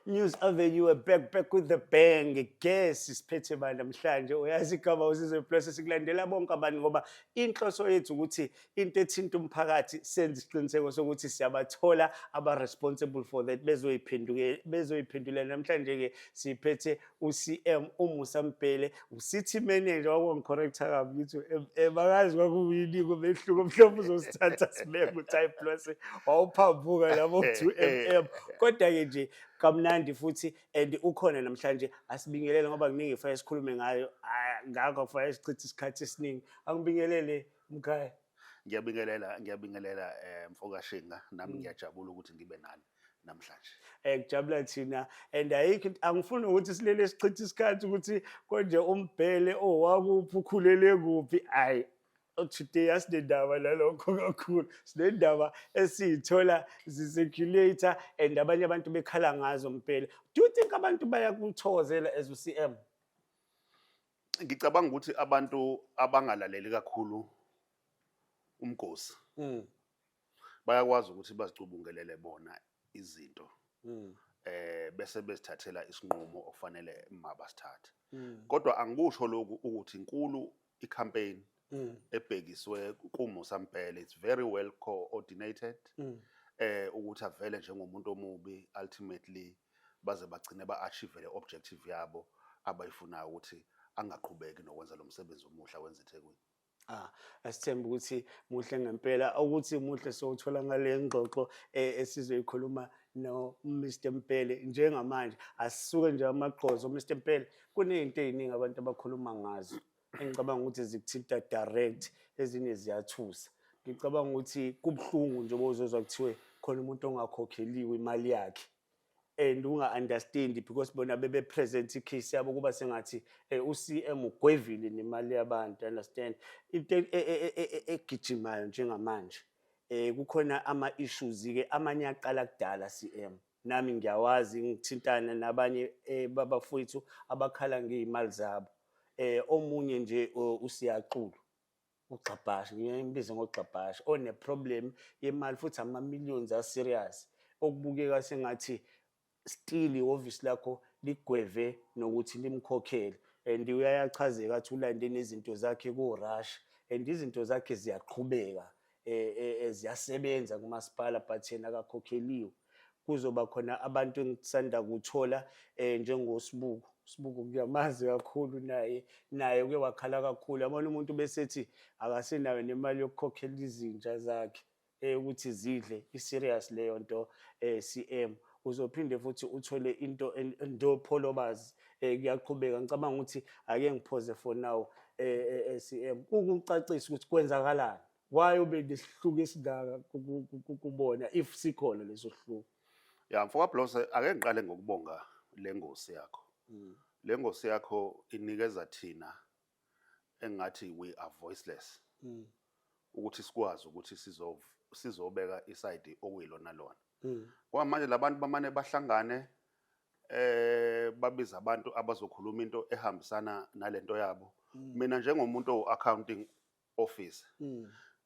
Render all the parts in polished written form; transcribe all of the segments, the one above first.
News Avenue, back back with the bang. Guess siphethe ba namhlanje? Uyazi igama uSizwe Plus, sikulandela bonke abantu ngoba inhloso yethu ukuthi into ethinta umphakathi senze isiqiniseko sokuthi siyabathola aba-responsible for that, bezoyiphenduke bezoyiphendulela. Namhlanje ke siphethe u-CM uMusa Mbhele, u-city manager. Wakungi-correcta kabi ngithi bakazi kwakuyini umehluko. Mhlawumbe uzosithatha sibeke ukuthi hayi plus wawuphambuka labo 2 mm, kodwa-ke nje kamnandi futhi and ukhona namhlanje. Asibingelele ngoba kuningi kufanele sikhulume ngayo. Ah, ngakho kufanele sichithe isikhathi esiningi. Angibingelele, mkhaya. Ngiyabingelela, ngiyabingelela, mfokashinga. Nami ngiyajabula ukuthi ngibe nani namhlanje. Kujabula thina and ayikho angifuni ukuthi silele sichithe isikhathi ukuthi konje uMbhele owakuphi, ukhulele kuphi. Ayi, today asinendaba nalokho kakhulu, sinendaba esiyithola zi-circulate and abanye abantu bekhala ngazo. Mbhele, do you think abantu bayakuthokozela as u-CM? Ngicabanga ukuthi abantu abangalaleli kakhulu umgosi bayakwazi ukuthi bazicubungelele bona izinto bese bezithathela isinqumo okufanele mabasithathe. Kodwa angikusho lokhu ukuthi inkulu i-campaign ebhekiswe kuMusa Mbhele. It's very well coordinated ukuthi avele njengomuntu omubi, ultimately baze bagcine ba-achieve le objective yabo abayifunayo, ukuthi angaqhubeki nokwenza lo msebenzi omuhle awenza eThekwini. Ah, asithembe ukuthi muhle ngempela, ukuthi muhle sowuthola ngale ngxoxo esizoyikhuluma no Mr Mbhele. Njengamanje asisuke nje amagqozo. Mr Mbhele, kunezinto eziningi abantu abakhuluma ngazo engicabanga ukuthi zikuthinta direct, ezinye ziyathusa. Ngicabanga ukuthi kubuhlungu njengoba uzozwa kuthiwe khona umuntu ongakhokheliwe imali yakhe and unga-understandi because bona bebe-present i-case yabo kuba sengathi u-CM ugwevile nemali yabantu, understand? Into egijimayo njengamanje, kukhona ama-issues-ke amanye aqala kudala, CM, nami ngiyawazi, ngithintana nabanye babafowethu abakhala ngey'mali zabo. Omunye nje uSiyaxulu uGxabhashe, ngiyimbize ngoGxabhashe, one-problem yemali futhi ama-millions a-serious, okubukeka sengathi still ihhovisi lakho ligweve nokuthi limkhokhele. And uyayachazeka, athi ulande nezinto zakhe ku-rush and izinto zakhe ziyaqhubeka, ziyasebenza kumasipala, but yena akakhokheliwe. Kuzoba khona abantu engisanda kuthola njengoSibuku. Sibuku ngiyamazi kakhulu naye, naye uke wakhala kakhulu. Yabona, umuntu besethi akasenayo nemali yokukhokhela izinja zakhe ukuthi zidle. I-serious leyo nto, CM. Uzophinde futhi uthole into ndopholobazi, kuyaqhubeka. Ngicabanga ukuthi ake ngiphoze for now, CM, ukucacisa ukuthi kwenzakalani, why ube nesihluku esingaka kubona, if sikhona leso sihluku. Ya, mfoka Blose, ake ngiqale ngokubonga le ngosi yakho. Le ngosi yakho inikeza thina engathi we are voiceless ukuthi sikwazi ukuthi sizobeka i-side okuyilona lona. Ngoba manje labantu bamane bahlangane, babiza abantu abazokhuluma into ehambisana nalento yabo. Mina njengomuntu owu-accounting officer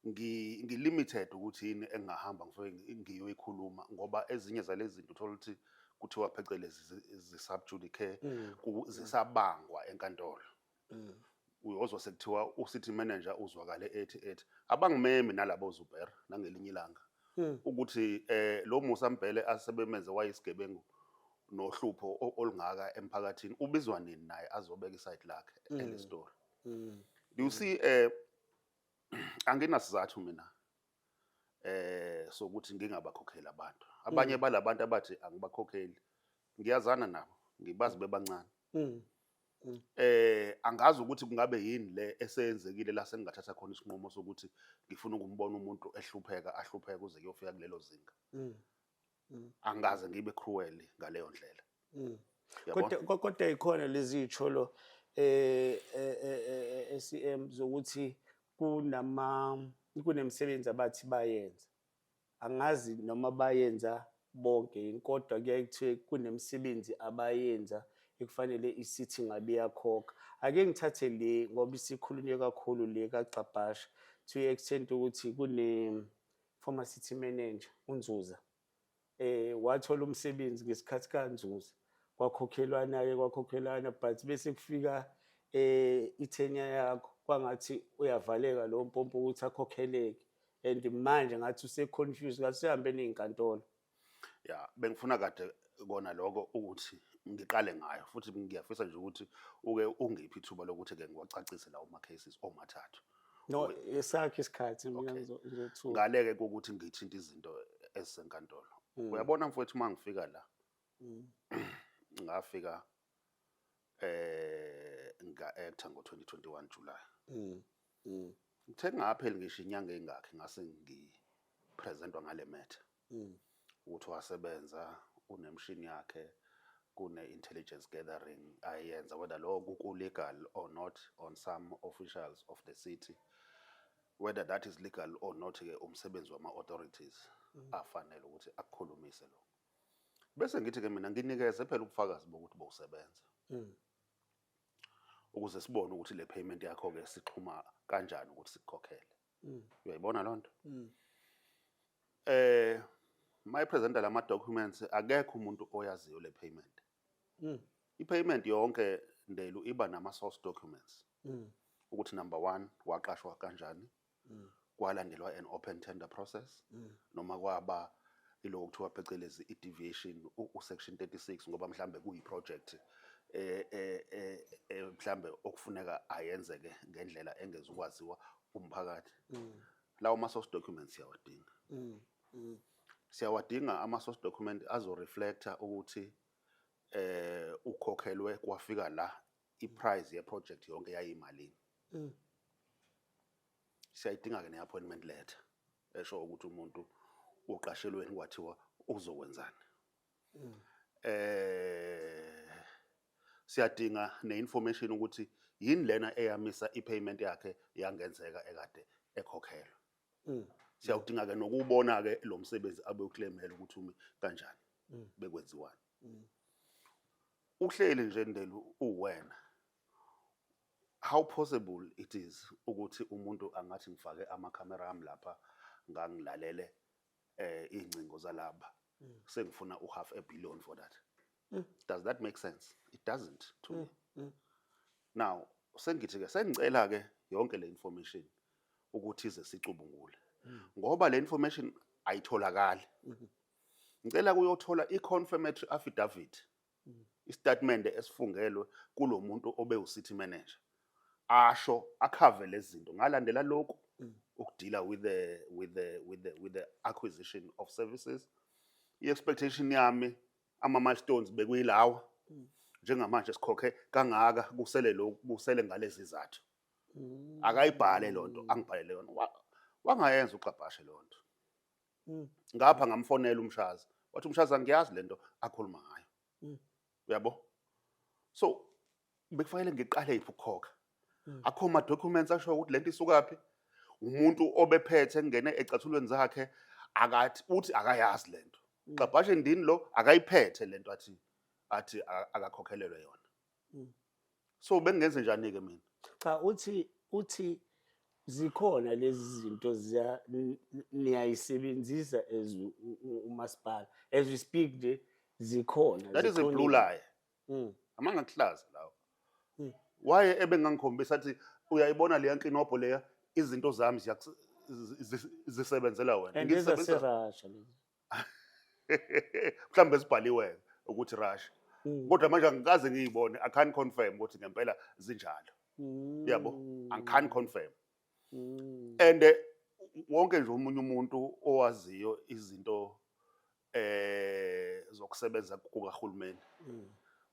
ngi-limited ukuthi yini engingahamba ngifike ngiyoyikhuluma, ngoba ezinye zalezi zinto uthola ukuthi kuthiwa phecelezi zi-sub judice, zisabangwa enkantolo. Uyozwa sekuthiwa u-city manager uzwakale ethi abangimemi nalabo Zuber nangelinye ilanga ukuthi lo Musa Mbhele asebemenze wayisigebengu nohlupho olungaka emphakathini ubizwa nini naye azobeka i-side lakhe ele-story. You see, anginasizathu mina sokuthi ngingabakhokheli abantu. Abanye balabantu abathi angibakhokheli, ngiyazana nabo, ngibazi bebancane. Angazi ukuthi kungabe yini le eseyenzekile la sengingathatha khona isinqumo sokuthi ngifuna ukumbona umuntu ehlupheka, ahlupheka kuze kuyofika kulelo zinga. Angaze ngibe cruel ngaleyo ndlela. Yabona? Kodwa ikhona lezi iy'tsholo CM zokuthi kunemisebenzi abathi bayenza. Angazi noma bayenza bonke yini, kodwa kuyaye kuthiwe kunemisebenzi abayenza ekufanele i-city ngabe iyakhokha. Ake ngithathe le ngoba isikhulunywe kakhulu, le kaGxabhashe, to i-extent ukuthi kune former city manager uNzuza. Wathola umsebenzi ngesikhathi kaNzuza, kwakhokhelwana-ke, kwakhokhelwana, but bese kufika i-tenure yakho, kwangathi uyavaleka lo mpompo ukuthi akhokheleke, and manje ngathi use-confused, ngathi usehambe ney'nkantolo. Ya, bengifuna kade kona lokho ukuthi ngiqale ngayo, futhi ngiyafisa nje ukuthi uke ungiphe ithuba lokuthi ke ngiwacacise lawo ma-cases omathathu. No, esakhe isikhathi mina ngizothuka. Ngaleke kokuthi ngithinte izinto ezisenkantolo. Uyabona mfowethu, uma ngifika la, ngafika nga-acta ngo-2021 July. Ngithe ngapheli ngisho inyanga engakhi, ngase ngipresentwa ngale matter ukuthi wasebenza, unemshini yakhe, kune-intelligence gathering ayenza, whether lokho ku-legal or not on some officials of the city, whether that is legal or not-ke umsebenzi wama-authorities afanele ukuthi akukhulumise lokho. Bese ngithi-ke mina nginikeze phela ubufakazi bokuthi bowusebenza ukuze sibone ukuthi le payment yakho-ke sixhuma kanjani ukuthi sikukhokhele. Uyayibona loo nto? Mayipresenta lama documents, akekho umuntu oyaziyo le payment. I-payment yonke, Ndelu, iba nama source documents ukuthi number 1, waqashwa kanjani, kwalandelwa an open tender process noma kwaba iloko kuthiwa phecelezi i-deviation u-section 36, ngoba mhlambe kuyi-project mhlambe okufuneka ayenzeke ngendlela engezukwaziwa umphakathi. Lawo ma-source documents siyawadinga. Siyawadinga ama-source document azoreflecta ukuthi ukhokhelwe kwafika la, i-price ye-project yonke yayimalini. Siyayidinga-ke ne-appointment letter esho ukuthi umuntu uqashelweni, kwathiwa uzokwenzani. Siyadinga ne-information ukuthi yini lena eyamisa i-payment yakhe yangenzeka ekade ekhokhelwa. Siyawudinga-ke nokuwubona-ke lo msebenzi abewuclaimela ukuthi umi kanjani, bekwenziwani. Uhleli nje, Ndelu, uwena, how possible it is ukuthi umuntu angathi ngifake amakhamera ami lapha, ngangilalele ingcingo zalaba, sengifuna u-half a billion for that? Does that make sense? It doesn't to me. Now sengithi ke sengicela ke yonke le information ukuthi ize sicubungule, ngoba le information ayitholakali. Ngicela kuyothola i-confirmatory affidavit, istatement esifungelwe kulo muntu obe u-city manager, asho akhave lezi zinto, ngalandela lokhu ukudila with the acquisition of services. I-expectation yami, ama milestones bekuyilawa, njengamanje sikhokhe kangaka, kusele lokhu, kusele ngalezi zathu. Akayibhale lonto, angibhalele yona. Wangayenza uXabhashe lonto. Ngapha ngamfonela uMshazi, wathi uMshazi angiyazi lento akhuluma ngayo. Uyabo, so bekufanele ngiqale yiphi ukukhokha? Akho ma documents asho ukuthi lento isukaphi. Umuntu obephethe ngene ecathulweni zakhe, akathi uthi akayazi lento. Xabhashe ndini lo akayiphethe lento, athi akakhokhelelwe yona. So bengingenze njani ke mina? Cha, uthi zikhona lezi zinto, niyayisebenzisa as umasipala. As we speak nje zikhona. That is a blue ziqondile. lie. Amanga kuhlaza lawo. Waye ebengangikhombisa athi uyayibona leya nkinobho leya, izinto zami zisebenzela wena. And Ngizisebenzisa- ezaserasha lezi. Mhlawumbe sibhaliwe ukuthi Russia, kodwa manje angikaze ngiyibone. I can't confirm ukuthi ngempela zinjalo, yabo. I can't confirm. And wonke nje omunye umuntu owaziyo izinto zokusebenza kukahulumeni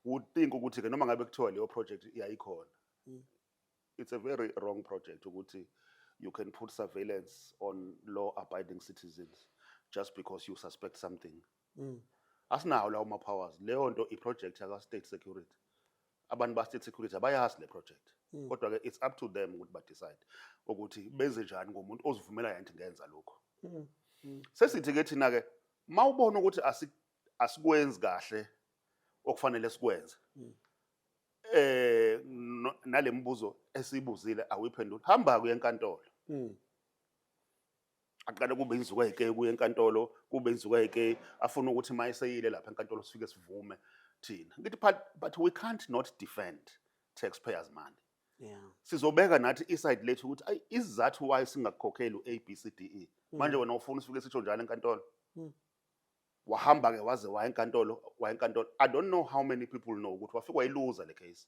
would think ukuthi ke noma ngabe kuthiwa leyo project iyayikhona, it's a very wrong project ukuthi you can put surveillance on law abiding citizens just because you suspect something. Asinawo lawo ma-powers. Leyo nto i-project yaka-state security. Abantu ba-state security abayazi le project, kodwa-ke it's up to them ukuthi ba-decide ukuthi benze njani ngomuntu ozivumela yena ukuthi ngenza lokho. Sesithi-ke thina-ke, uma ubona ukuthi asikwenzi kahle okufanele sikwenze, nale mibuzo esiyibuzile awuyiphenduli, hamba kuye enkantolo. Aqale kube inzuka ayike kuye enkantolo, kube inzuka ayike afuna ukuthi uma eseyile lapha enkantolo sifike sivume thina. Ngithi but we can't not defend taxpayers' money. Sizobeka nathi i-side lethu ukuthi ayi, isizathu why singakukhokheli u-A B C D E. Manje wena ufuna sifike sisho njalo enkantolo. Wahamba ke waze waya enkantolo, waya enkantolo. I don't know how many people know ukuthi wafika wayiluza le case.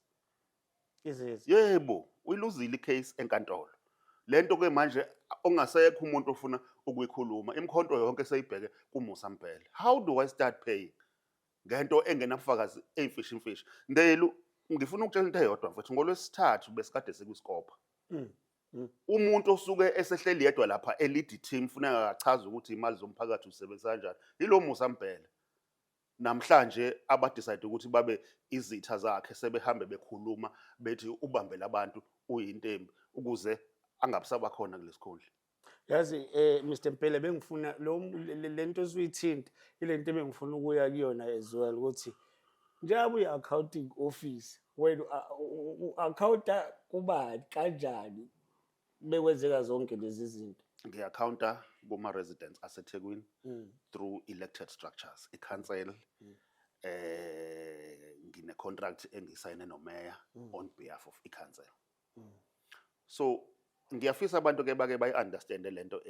Is it? Yebo, uyiluzile i-case enkantolo. Lento ke manje ongasekho umuntu ofuna ukuyikhuluma, imikhonto yonke seyibheke kuMusa Mbhele. How do I start paying ngento engenabufakazi eyimfishi imfishi? Ndelu, ngifuna ukutshela into eyodwa mfethu. Ngolwesithathu besikade sikwisikopha. Umuntu osuke esehleli yedwa lapha e-lead team funeka akachaze ukuthi imali zomphakathi usebenzisa kanjani. Yilo Musa Mbhele. Namhlanje aba-decide ukuthi babe izitha zakhe sebehambe bekhuluma bethi ubambele abantu uyintembi ukuze angabisaba khona kulesikhundla. Yazi Mr Mbhele, bengifuna lo lento osuyithinta ilento ebengifuna ukuya kuyona as well, ukuthi njengoba uyi-accounting office wena u-accounta kubani, kanjani bekwenzeka zonke lezi zinto? Ngiya-accounta kuma-residents aseThekwini through elected structures, i-council. Ngine contract engisayine nomeya on behalf of i-council. So ngiyafisa abantu ke bake bayi-understand lento.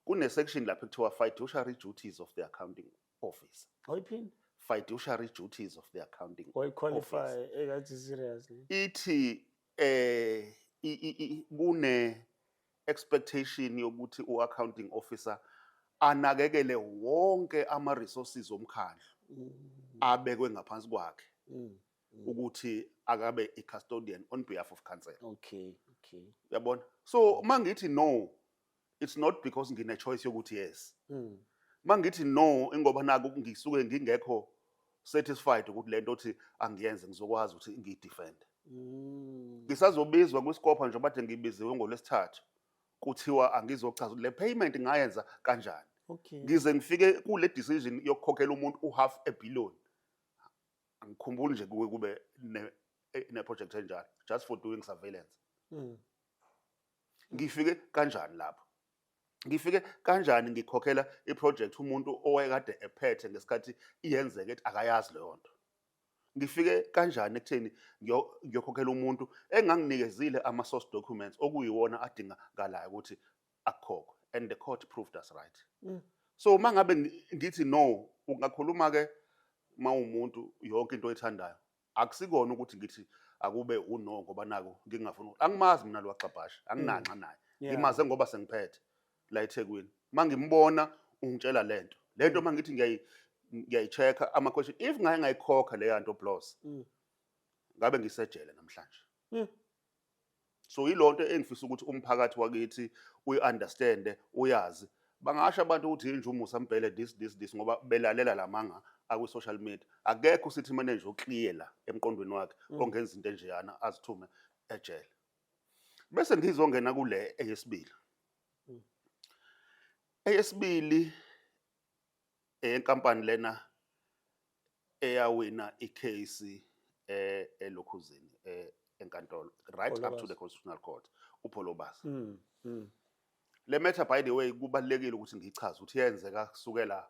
Kune section lapha ekuthiwa fiduciary duties of the accounting office. Oyiphini? Fiduciary duties of the accounting Oyi-qualify office. Engathi seriously. Ithi kune expectation yokuthi u-accounting officer anakekele wonke ama resources omkhandlu abekwe ngaphansi kwakhe ukuthi akabe i-custodian on behalf of council. Uyabona? So mangithi no, it's not because ngine choice yokuthi yes. Mangithi no, ingoba naku ngisuke ngingekho satisfied ukuthi lento othi angiyenze ngizokwazi ukuthi ngiyi-defend. Ngisazobizwa kwisikopha nje, bade ngibiziwe ngolwesithathu, kuthiwa angizochaza le payment ngayenza kanjani. Ngize ngifike kule decision yokukhokhela umuntu u-half a billion. Angikhumbuli nje kuke kube ne project enjalo just for doing surveillance. Ngifike kanjani lapho? Ngifike kanjani ngikhokhela i-project umuntu owayekade ephethe ngesikhathi iyenzeka ethi akayazi leyo nto? Ngifike kanjani ekutheni ngiyokhokhela umuntu enganginikezile ama-source documents okuyiwona adingakalayo ukuthi akukhokhwe? And the court proved us right. So mangabe ngithi no, ungakhuluma ke mawumuntu yonke into oyithandayo. Akusikona ukuthi ngithi akube uno ngoba nako ngingafuni. Angimazi mina lo waxabhasha, anginanxa naye. Ngimaze ngoba sengiphethe la eThekwini. Mangimbona ungitshela lento. Lento mangithi ngiyayi-check ama question, if ngaye ngayikhokha le yanto plus ngabe ngisejele namhlanje. So yilonto engifisa ukuthi umphakathi wakithi uyi-understand, uyazi. Bangasho abantu ukuthi yinje uMusa Mbhele this this this ngoba belalela lamanga akwi social media. Akekho city manager o-clear la emqondweni wakhe ongenza into enjeyana azithume ejele. Bese ngizongena kule eyesibili. Eyesibili eyenkampani lena eyawina i-case elokhuzini enkantolo right up to the Constitutional Court, uPholobas. Le matter, by the way, kubalekile ukuthi ngichaze ukuthi yenzeka kusukela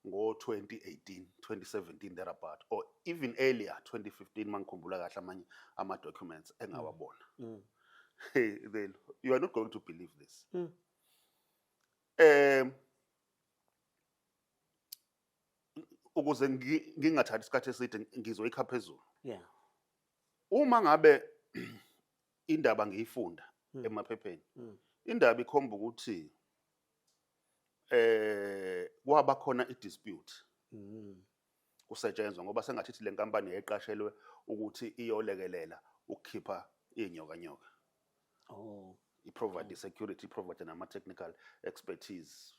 ngo-2018, 2017 thereabout, or even earlier, 2015, mangikhumbula kahle amanye ama documents engawabona. Hey, then you are not going to believe this. Ukuze ngingathathi isikhathi eside ngizoyikha phezulu. Uma ngabe indaba ngiyifunda emaphepheni, indaba ikhomba ukuthi kwaba khona i-dispute kusetshenzwa ngoba sengathi le nkampani yayiqashelwe ukuthi iyolekelela ukukhipha inyoka nyoka. I-provide security, provide nama technical expertise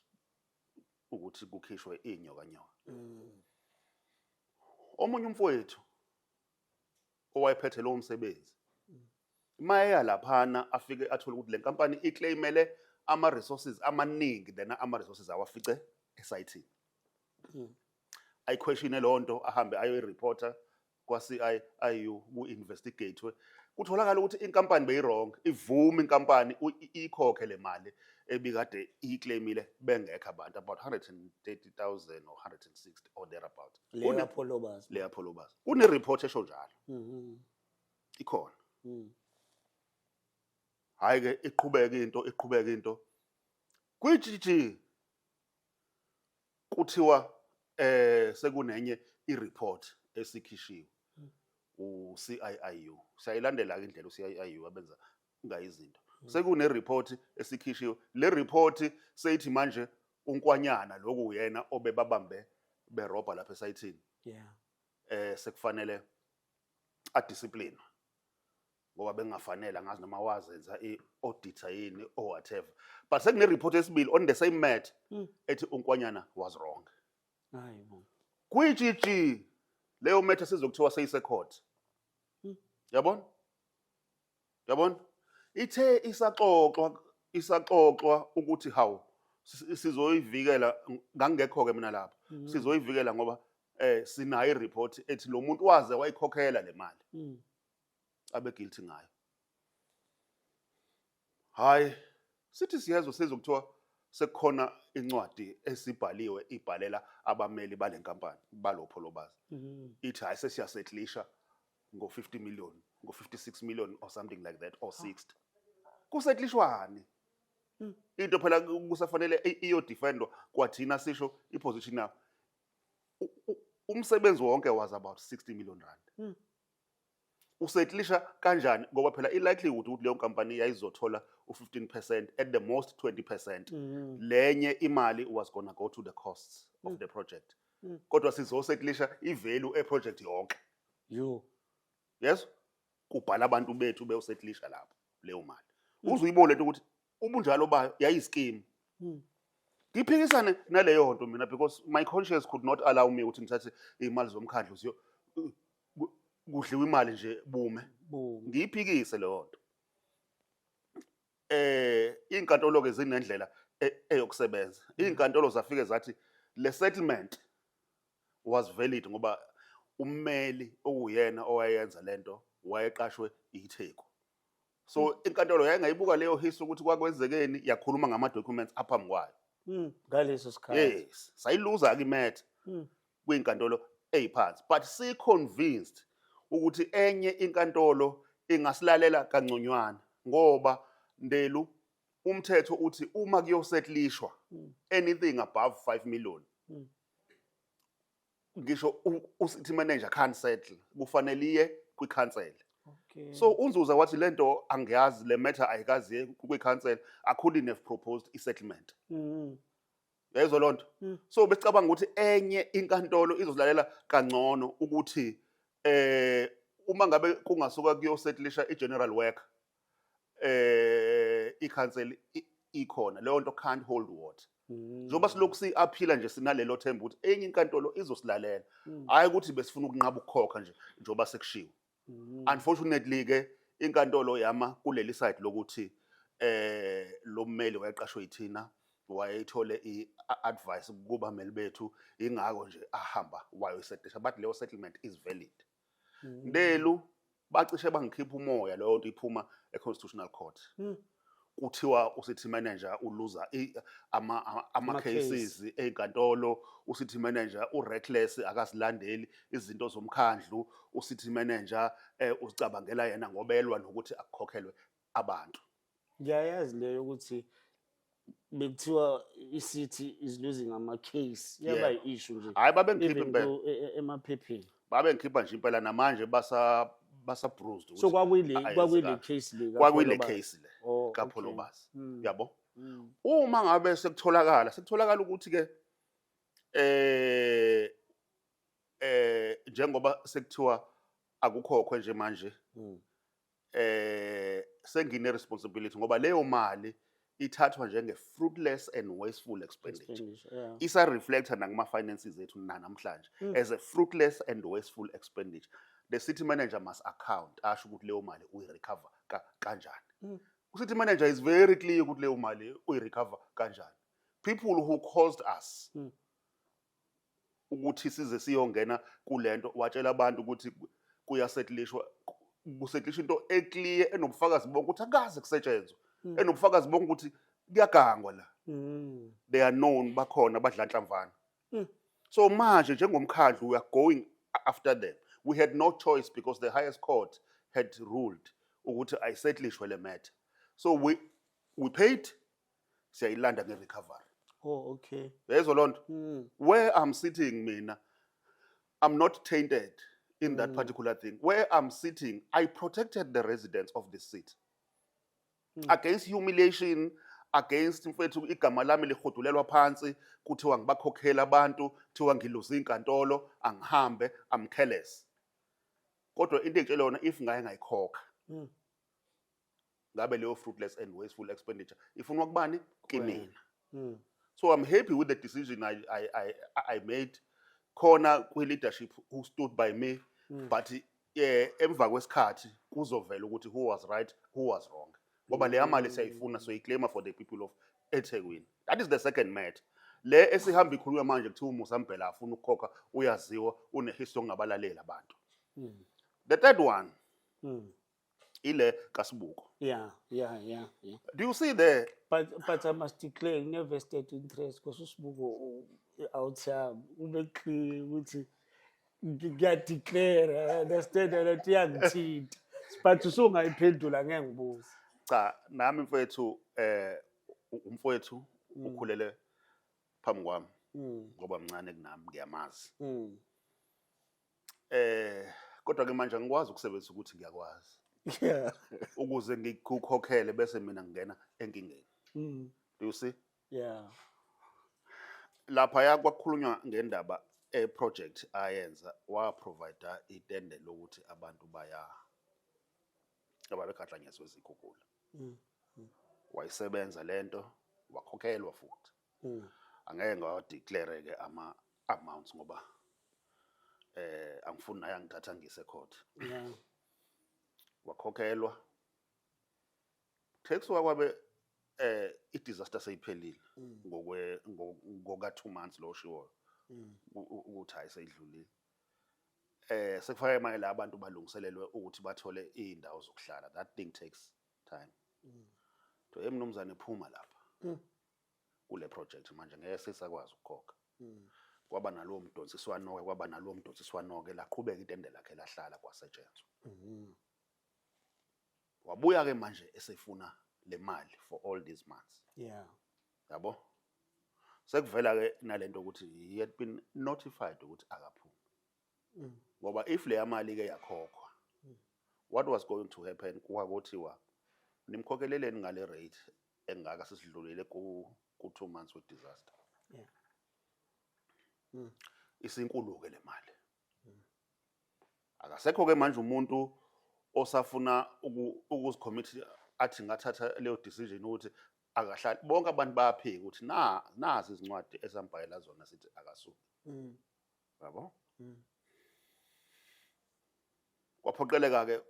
ukuthi kukhishwe inyoka nyoka. Omunye umfowethu owayephethe lowo msebenzi mayeya laphana afike athole ukuthi le nkampani i-claimele ama resources amaningi than ama resources awafice esayithini. Ayi-questione leyo nto, ahambe ayoyi-reporta kwa-CIIU, ku-investigate, kutholakala ukuthi inkampani beyi-wrong, ivume inkampani ikhokhe le mali. ebikade iyiclaimile bengekho abantu, about 130,000 or 160 or thereabout. Le yaPholobas. Le yaPholobas kune-report esho njalo. Ikhona. Hhayi ke, iqhubeke into, iqhubeke into kwi-GG, kuthiwa sekunenye i-report esikhishiwe u-CIIU. Siyayilandela-ke indlela u-CIIU abenza ngayo izinto. Sekune-report esikhishiwe, le report seyithi manje uNkwanyana loku uyena obebabambe berobha lapha esayithini, sekufanele adiscipline ngoba bengafanele, angazi noma wazenza i-auditor yini or whatever, but sekune-report esibili on the same matter ethi uNkwanyana was wrong. Hayi bo. Kwi-GG leyo matter sizokuthiwa seyisecourt. Yabona, yabona, ithe isaxoxwa, isaxoxwa ukuthi hawu, sizoyivikela, ngangekho-ke mina lapho. Sizoyivikela ngoba sinayo i-report ethi lo muntu waze wayikhokhela le mali abe guilty ngayo. Hayi, sithi siyezwa sezokuthiwa sekukhona incwadi esibhaliwe ibhalela abameli bale nkampani baloPholobazi, ithi hayi, sesiyasettlisha ngo-50 million, ngo-56 million or something like that, or 60. Kusettlishwani? Into phela kusafanele iyodefendwa kwathina, sisho iposition yabo. Umsebenzi wonke was about 60 million rand. Usettlisha kanjani? Ngoba phela i-likelihood ukuthi leyo nkampani yayizothola u-15%, at the most 20%, lenye imali was gonna go to the costs of the project, kodwa sizosettlisha i-value eproject yonke. Yo. Yes, kubhala abantu bethu beyosettlisha lapho leyo mali. Uze uyibone lento ukuthi ubunjalo bayo yayischeme. Ngiphikisane naleyo nto mina because my conscience could not allow me ukuthi ngithathe iy'mali zomkhandlu ziyo kudliwa imali nje bume. Boom. Ngiyiphikise leyo nto. Iy'nkantolo ke zinendlela eyokusebenza. Iy'nkantolo zafike zathi le settlement was valid ngoba ummeli okuyena owayenza lento wayeqashwe iTheku, so inkantolo yayingayibuka leyo history ukuthi kwakwenzekeni, yakhuluma ngama-documents aphambi kwayo. Ngaleso sikhathi. Yes, sayiluza-ke imatter kwinkantolo eyiphansi, but si-convinced ukuthi enye inkantolo ingasilalela kangconywana ngoba ndelu umthetho uthi uma kuyosettlishwa anything above 5 million, ngisho u-city manager can't settle, kufanele iye kwikhansela. So uNzuza wathi lento angiyazi, le matter ayikazi iye kwikhansela, I couldn't have proposed i-settlement. Yayizwa loo nto? Mm. So besicabanga ukuthi enye inkantolo izosilalela kangcono ukuthi uma ngabe kungasuka kuyosettlisha i-general worker, ikhansela ikhona, leyo nto can't hold water. Njengoba silokhu si-appeala nje, sinalelo themba ukuthi enye inkantolo izosilalela, hhayi ukuthi besifuna ukunqaba ukukhokha nje njengoba sekushiwo. Unfortunately ke inkantolo yama kuleli side lokuthi lo mmeli wayeqashwe yithina, wayethole i-advice kubameli bethu, ingakho nje ahamba wayoyisettlisha, but leyo settlement is valid. Ndelu bacishe bangikhipha umoya leyo nto iphuma e-Constitutional Court. Kuthiwa ucity manager uluza ama-cases ey'nkantolo, ucity manager u-reckless, akazilandeli izinto zomkhandlu, ucity manager uzicabangela yena ngobelwa nokuthi akukhokhelwe abantu. Ngiyayazi leyo ukuthi bekuthiwa i-city is losing ama-case, yaba i-issue nje. Hhayi, babengikhipha even impela. though emaphepheni. Babengikhipha nje impela, namanje basa bruised So ukuthi kwakuyile kwakuyile ayenzekanga. case le Kwakuyile kaPholobazi. case le Oh, okay. kaPholobazi. Yabo, uma ngabe sekutholakala ukuthi ke njengoba sekuthiwa akukhokhwe nje manje, sengine responsibility ngoba leyo mali ithathwa njenge fruitless and wasteful expenditure. Expenditure, yeah. Isa reflecta nakuma finances ethu namhlanje as a fruitless and wasteful expenditure. The city manager must account, asho ukuthi leyo mali uyirecover kanjani. City manager is very clear ukuthi leyo mali uyirecover kanjani. People who caused us ukuthi size siyongena kulento, watshela abantu ukuthi kuyasettlishwa, kusettlishwa into eclear enobufakazi bonke ukuthi akaze kusetshenzwe, enobufakazi bonke ukuthi Kuyagangwa la. They are known, bakhona badla nhlamvana. So manje njengomkhandlu we are going after them. We had no choice because the highest court had ruled ukuthi ayisettlishwe le matter. So we paid, siyayilanda nge-recovery. Oh, okay. Yezwa loo nto? Where I'm sitting mina, I'm not tainted in that particular thing. Where I'm sitting, I protected the residents of the city against humiliation, against, mfethu, igama lami lihudulelwa phansi, kuthiwa ngibakhokhela abantu, kuthiwa ngiluze inkantolo, angihambe, I'm careless. Kodwa into engitshela yona, if ngaye ngayikhokha, ngabe leyo fruitless and wasteful expenditure ifunwa kubani? Kimina. So I'm happy with the decision I made. Khona kwi-leadership who stood by me, but emva kwesikhathi kuzovela ukuthi who was right, who was wrong. Ngoba leya mali siyayifuna, soyiclaima for the people of eThekwini. That is the second matter. Le esihamba ikhulunywa manje, kuthiwa uMusa Mbhele afuna ukukhokha, uyaziwa, une-history yokungabalaleli abantu. The third one, ile kaSibuko. Do you see there? But I must declare ne-vested interest because uSibuko awuthami ube clear ukuthi ngiyadeclare, understand, that iyangithinta, but usungayiphendula, ngeke ngibuze. Cha, nami mfethu, umfowethu ukhulele phambi kwami ngoba mncane kunami, ngiyamazi. Kodwa ke manje angikwazi ukusebenzisa ukuthi ngiyakwazi ukuze ngikukhokhele bese mina ngingena enkingeni. Do you see? Yeah. Lapha kwakukhulunywa ngendaba e-project ayenza, wa-provide itende lokuthi abantu baya ababegahlanyezwe izikhukhula. Wayisebenza lento, wakhokhelwa futhi. Angeke ngawadeclare ke ama amounts ngoba angifuni naye angithatha ngise court. Wakhokhelwa tax wakwabe i-disaster seyiphelile ngokwe ngoka 2 months lo shiwoyo ukuthi hayi, seyidlulile, sekufaka imali la abantu balungiselelwe ukuthi bathole iy'ndawo zokuhlala. That thing takes time. To emnumzane, phuma lapha kule project manje, ngeke sisakwazi ukukhokha. Kwaba nalowo mdonsiswano-ke, kwaba nalowo mdonsiswano-ke, laqhubeka itende lakhe lahlala, kwasetshenzwa. Wabuya-ke manje esefuna le mali for all these months. Yabo, sekuvela-ke nalento ukuthi he had been notified ukuthi akaphumi ngoba if leya mali-ke yakhokhwa, what was going to happen, kwakuthiwa nimkhokheleleni ngale rate engaka, sesidlulile ku 2 months with disaster. Isinkulu-ke le mali. Akasekho-ke manje umuntu osafuna ukuzicommit athi ngathatha leyo decision ukuthi akahlali. Bonke abantu bayaphika ukuthi na nazi izincwadi esambhalela zona sithi akasuki. Yabo, kwaphoqeleka-ke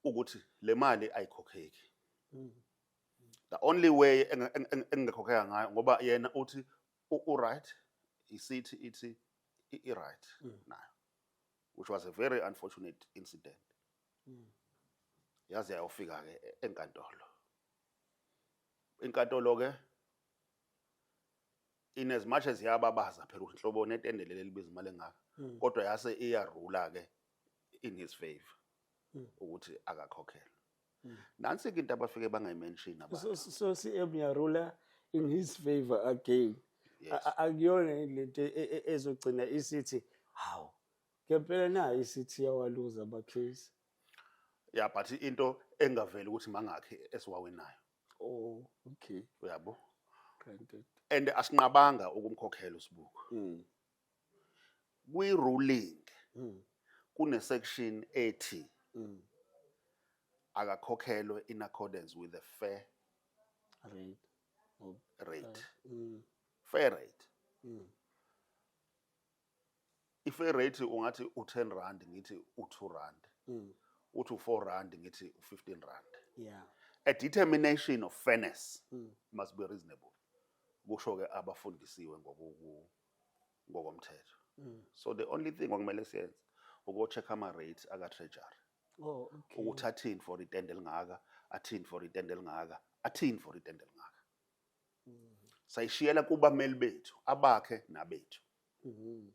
ukuthi le mali ayikhokheki. The only way engingakhokheka ngayo, ngoba yena uthi u-right, isithi ithi i-right nayo, which was a very unfortunate incident. Yaze yayofika-ke enkantolo. Inkantolo-ke, in as much as yababaza phela ukuthi nhlobo netende leli libiza imali engaka, kodwa yase iyarula-ke in his favor ukuthi akakhokhelwe. Nansi-ke into abafike bangayimention abantu. So CM yarula in his favor again. Yes. Akuyona yini lento ezogcina isithi hawu, ngempela nayo isithi yawaluza ama-case? Yeah, but into engaveli ukuthi mangakhi esiwawinayo. Oh, okay. Uyabo? Granted. And asinqabanga ukumkhokhela uSibuko. Kwi-ruling kune section ethi akakhokhelwe in accordance with the fair rate. Oh, rate. Fair rate. I-fair rate ungathi u-10 rand, ngithi u-2 rand. Uthi u-4 rand, ngithi u-15 rand. A determination of fairness must be reasonable. Kusho ke abafundisiwe ngokomthetho. So the only thing okumele siyenze uko-check ama-rates aka-treasury ukuthi athini for itende elingaka, athini for itende elingaka, athini for itende elingaka. Sayishiyela kubameli bethu, abakhe nabethu,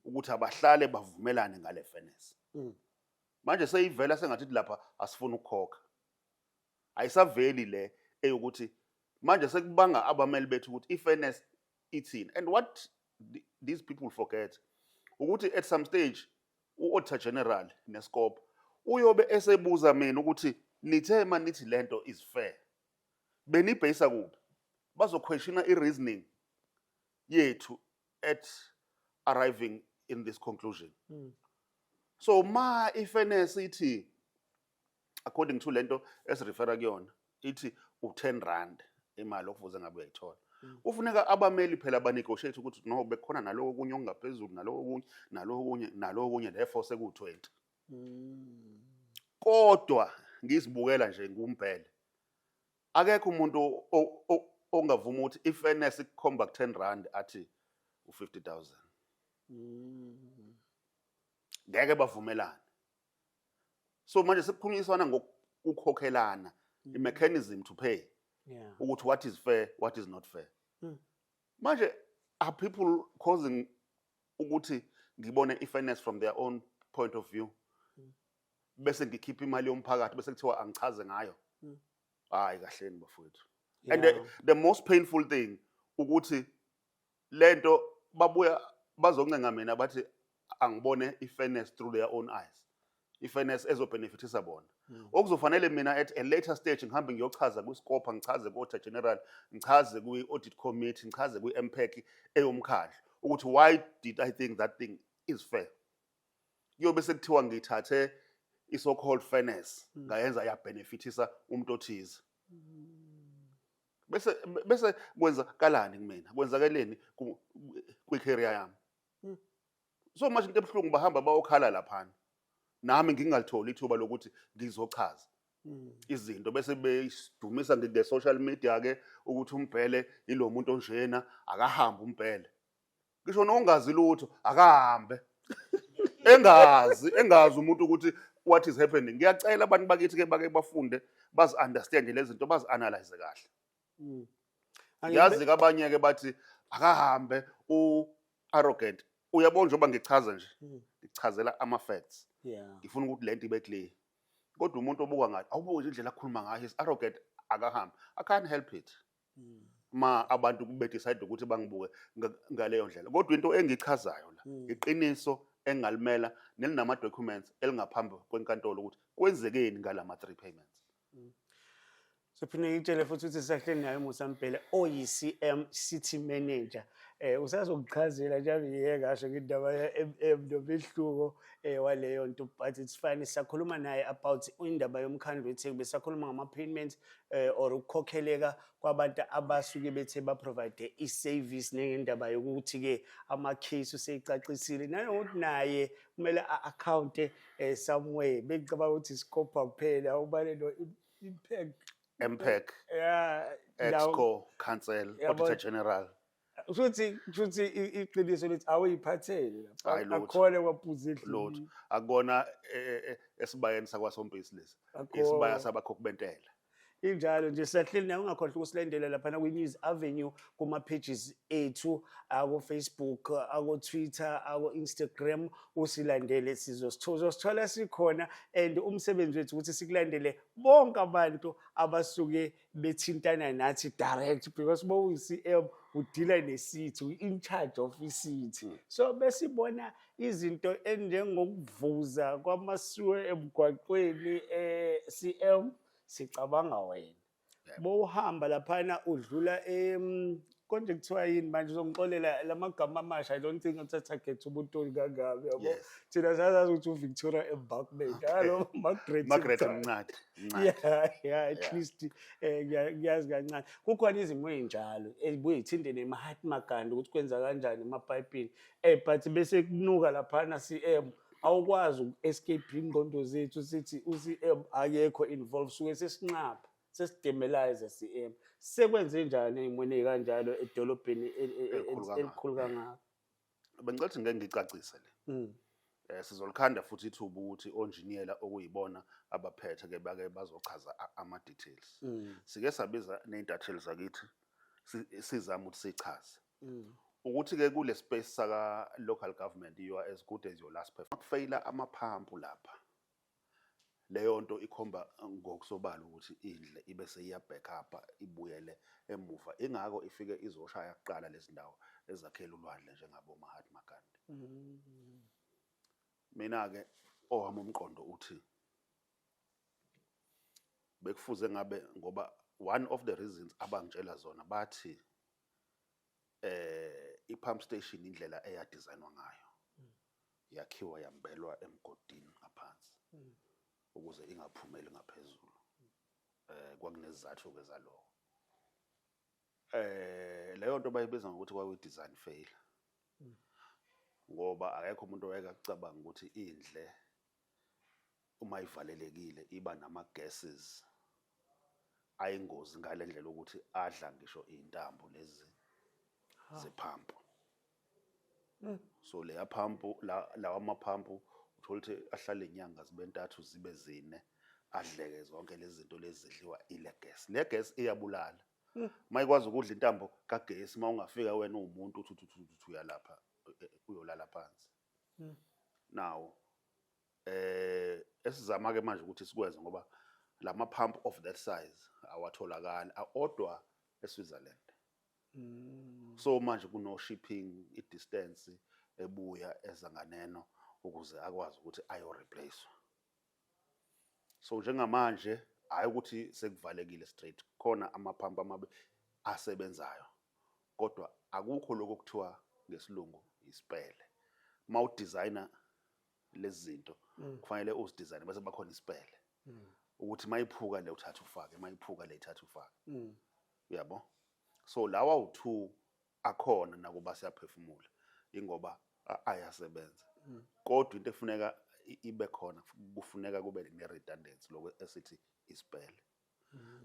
ukuthi abahlale bavumelane ngale fairness. Manje seyivela sengathi lapha asifuni ukukhokha. Ayisaveli le eyokuthi manje sekubanga abameli bethu ukuthi i-fairness ithini. And what these people forget ukuthi at some stage u-Auditor General neScopa uyobe esebuza mina ukuthi nithe manithi lento is fair, benibheyisa kuphi? Bazoquestiona i-reasoning yethu at arriving in this conclusion. So ma i-fairness ithi, according to lento esirefera kuyona, ithi u10 rand imali okufuze ngabe uyayithola, kufuneka abameli phela banegotiate ukuthi no, bekukhona naloko okunye okungaphezulu, naloko okunye, naloko okunye, naloko okunye, therefore seku-20. Kodwa ngizibukela nje nguMbhele, akekho umuntu ongavuma ukuthi i-fairness ikukhomba ku-10 rand athi u-50,000. Ngeke bavumelane. So manje sekukhulunyiswana ngokukhokhelana, i-mechanism to pay, ukuthi what is fair, what is not fair. Manje are people causing ukuthi ngibone i-fairness from their own point of view, bese ngikhipha imali yomphakathi, bese kuthiwa angichaze ngayo? Hayi, kahleni bafowethu. And the most painful thing ukuthi lento babuya bazoncenga mina, bathi angibone i-fairness through their own eyes, i-fairness ezobenefitisa bona. Okuzofanele mina at a later stage ngihambe ngiyochaza kwiScopa, ngichaze ku-Auditor General, ngichaze kwi-audit committee, ngichaze kwi-MPAC eyomkhandlu ukuthi why did I think that thing is fair. Kuyobe sekuthiwa ngithathe i-so called fairness ngayenza yabenefitisa umuntu othize. Bese kwenzakalani kumina? Kwenzakeleni kwi-career yami? So manje into ebuhlungu, bahamba bayokhala laphana, nami ngingalitholi ithuba lokuthi ngizochaza izinto, bese besidumisa nge-social media ke ukuthi uMbhele ilo muntu onjena, akahambe uMbhele. Ngisho nongazi lutho, akahambe, engazi umuntu ukuthi what is happening. Ngiyacela abantu bakithi ke bake bafunde, bazi-understand lezi zinto, bazi-analyze kahle. Ngiyazi ke abanye ke bathi akahambe, u-arrogant. Uyabona, njengoba ngichaza nje, ngichazela ama-facts, ngifuna ukuthi lento ibe clear, kodwa umuntu obuka ngathi awubuke nje indlela akhuluma ngayo, is arrogant, akahambe. I can't help it ma abantu bedecide ukuthi bangibuke ngaleyo ndlela, kodwa into engichazayo la iqiniso engalimela nelinama-documents elingaphambi kwenkantolo ukuthi kwenzekeni ngalama three payments. Sophinde ngitshele futhi ukuthi sisahleli naye uMusa Mbhele oyi-CM, City Manager. Usazokuchazela njengoba ngiye ngasho ngendaba ya-MM nomehluko waleyo nto, but it's fine. Sisakhuluma naye about indaba yomkhandlu weTheku. Besakhuluma ngama-payments or ukukhokheleka kwabantu abasuke bethe ba-provide i-service, nengendaba yokuthi-ke ama-case useyicacisile nanokuthi naye kumele a-accounte somewhere. Bengicabanga ukuthi iScopa kuphela, ubale no impact. MPAC. Yeah. Exco, council, Yabo. Auditor General. Futhi iqiniso lithi awuyiphathele lapha. Hayi, lutho. Akhona kwaphuza Lutho. endlini. Akubona esibayeni sakwaSompisi lesi, Akho. isibaya sabakhokhi bentela. Injalo nje, siyahleli naye. Ungakhohlwa ukusilandela laphana kwi-News Avenue kuma-pages ethu ako-Facebook, ako-Twitter, ako-Instagram. Usilandele, sizosithola sikhona, and umsebenzi wethu ukuthi sikulandele bonke abantu abasuke bethintana nathi direct, because bowuyi-CM udila ne-city, in charge of i-city. So besibona izinto enjengokuvuza kwamasuwe emgwaqweni, CM, sicabanga wena. Bowuhamba laphana udlula konje kuthiwa yini manje, uzongixolela lamagama amasha, I don't think athatha ubuntoli kangaka, yabo. Thina sazazi ukuthi uVictoria Embankment, halo Margaret. Margaret. Mncadi. Mncadi, Mncadi. Yeah, at least ngiyazi kancane kukhona izimo ey'njalo ezibuye y'thinte neMahatma Gandhi ukuthi kwenza kanjani emapayipini, but bese kunuka laphana, CM, awukwazi uku-escape ingqondo zethu sithi u-CM akekho involved. Suke sesinqapha, sesidemelize CM. Sekwenze njani ey'mweni ey'kanjalo edolobheni Elikhulu kangaka. elikhulu kangaka? Bengicela ukuthi ngeke ngicacise le. Sizolikhanda futhi ithuba ukuthi onjiniyela okuyibona abaphethe ke bake bazochaza ama-details. Sike sabiza ney'ntatheli zakithi. Sizama ukuthi sichaze ukuthi-ke kule space saka local government, you are as good as your last performance. Kufeyila amaphampu lapha, leyo nto ikhomba ngokusobala ukuthi indle ibe seyiya-back up, ibuyele emuva. Ingako ifike izoshaya kuqala lezi ndawo ezakhela ulwandle njengabo Mahatma Gandhi. Mina-ke owami umqondo uthi bekufuze ngabe, ngoba one of the reasons abangitshela zona, bathi i-pump station, indlela eyadesignwa ngayo, yakhiwa yambelwa emgodini ngaphansi ukuze ingaphumeli ngaphezulu. Kwakunezizathu ke zalokho. Leyo nto bayibiza ngokuthi kwakuyi-design failure, ngoba akekho umuntu owayeke acabanga ukuthi indle uma ivalelekile iba nama-gases ayingozi ngale ndlela ukuthi adla ngisho iy'ntambo lezi zephampu. So leya phampu, lawa amaphampu, uthola ukuthi ahlala inyanga zibe ntathu, zibe zine, adleke zonke lezi zinto lezi zidliwa ile gas. Le gas iyabulala. Uma ikwazi ukudla intambo kagesi, uma ungafika wena uwumuntu uthi uthi uthi uthi uyalapha, uyolala phansi. Now esizama ke manje ukuthi sikwenze, ngoba lama pump of that size awatholakali, odwa eSwitzerland. So manje kuno shipping, i-distance ebuya eza nganeno ukuze akwazi ukuthi ayo replace. So njengamanje hayi ukuthi sekuvalekile straight, khona amaphampu amabi asebenzayo, kodwa akukho lokho okuthiwa ngesilungu isipele. Uma udesigner lezi zinto, kufanele uzidesign bese bakhona isipele ukuthi mayiphuka le uthatha ufake, mayiphuka le ithatha ufake, uyabo? So lawa u2 akhona nakuba siyaphefumula, ingoba ayasebenza, kodwa into efuneka ibe khona, kufuneka kube ne-redundancy, lokho esithi isipele.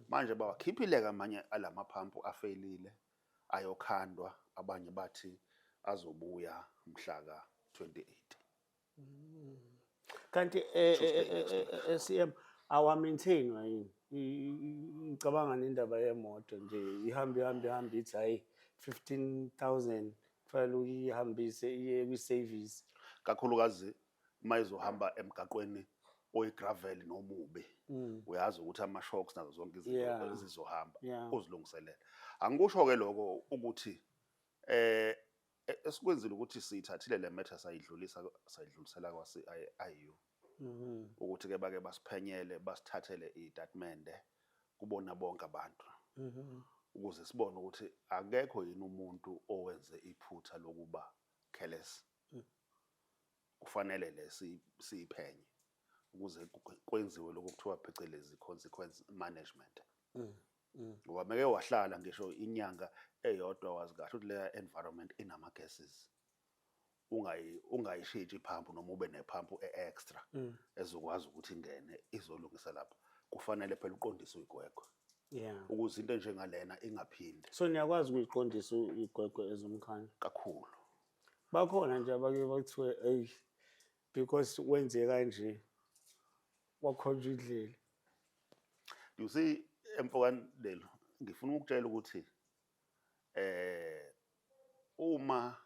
Manje bawakhiphile-ke amanye alamaphampu afeyilile, ayokhandwa. Abanye bathi azobuya mhla ka-28. Kanti Tuesday next week. CM, awa-maintainwa yini? Ngicabanga nendaba yemoto nje, ihambe ihambe ihambe, ithi hayi, 15,000 kufanele uyihambise iye kwi-service. Kakhulukazi uma izohamba emgaqweni oyi-gravel nomubi, uyazi ukuthi ama-shocks nazo zonke izinto zizohamba. Uzilungiselele. Angikusho-ke lokho ukuthi esikwenzile ukuthi siyithathile le matter, sayidlulisa, sayidlulisela kwa-CIU ukuthi ke bake basiphenyele, basithathele iy'tatimende kubona bonke abantu ukuze sibone ukuthi akekho yini umuntu owenze iphutha lokuba careless. Kufanele le siyiphenye ukuze kwenziwe lokho kuthiwa phecelezi consequence management, ngoba meke wahlala ngisho inyanga eyodwa, wazi kahle ukuthi leya environment inama-gases, ungayishintshi iphampu noma ube nephampu e-extra ezokwazi ukuthi ingene izolungisa lapha, kufanele phela uqondise uyigwegwe ukuze into enjengalena ingaphindi. So niyakwazi ukuyiqondisa igwegwe ezomkhandlu? Kakhulu. Bakhona nje abake bakuthiwe, eyi, because wenze kanje, wakhonjwa indlela? You see, emfokandelo, ngifuna ukukutshela ukuthi uma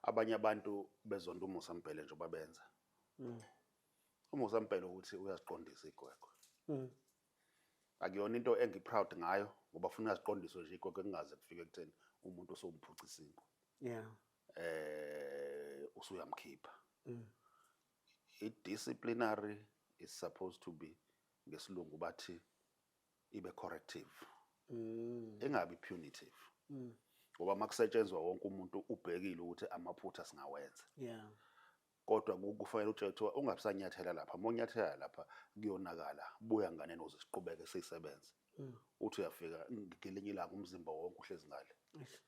abanye abantu bezonda uMusa Mbhele njengoba benza, uMusa Mbhele ukuthi uyaziqondisa igwegwe. Akuyona into engi-proud ngayo, ngoba funa uyaziqondiswe nje igwegwe, kungaze kufike ekutheni umuntu usowumphuca isinkwa, usuyamkhipha. I-disciplinary is supposed to be, ngesilungu bathi ibe corrective, ingabi punitive, ngoba makusetshenzwa wonke umuntu ubhekile ukuthi amaphutha singawenza, kodwa kufanele utshele kuthiwa ungabisanyathela lapha, uma unyathela lapha kuyonakala, buya nganeno ukuze siqhubeke siyisebenze. Uthi uyafika ngelinye ilanga umzimba wonke uhlezi ngale. Eish.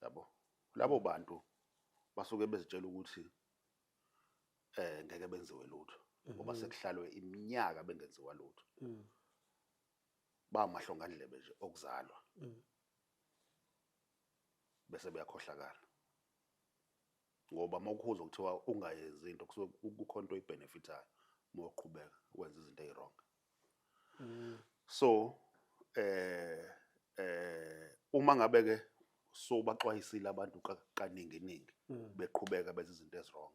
Yabo, labo bantu basuke bezitshela ukuthi ngeke benziwe lutho, ngoba sekuhlalwe iminyaka bengenziwa lutho. Bamahlongandlebe nje okuzalwa, bese beyakhohlakala, ngoba uma ukhuza kuthiwa ungayenzi into, kusuke kukhona into oyibenefithayo uma uqhubeka wenza izinto eyi-wrong. So Uma ngabe ke sobaxwayisile abantu kaningi ningi, beqhubeka benza izinto ezi-wrong,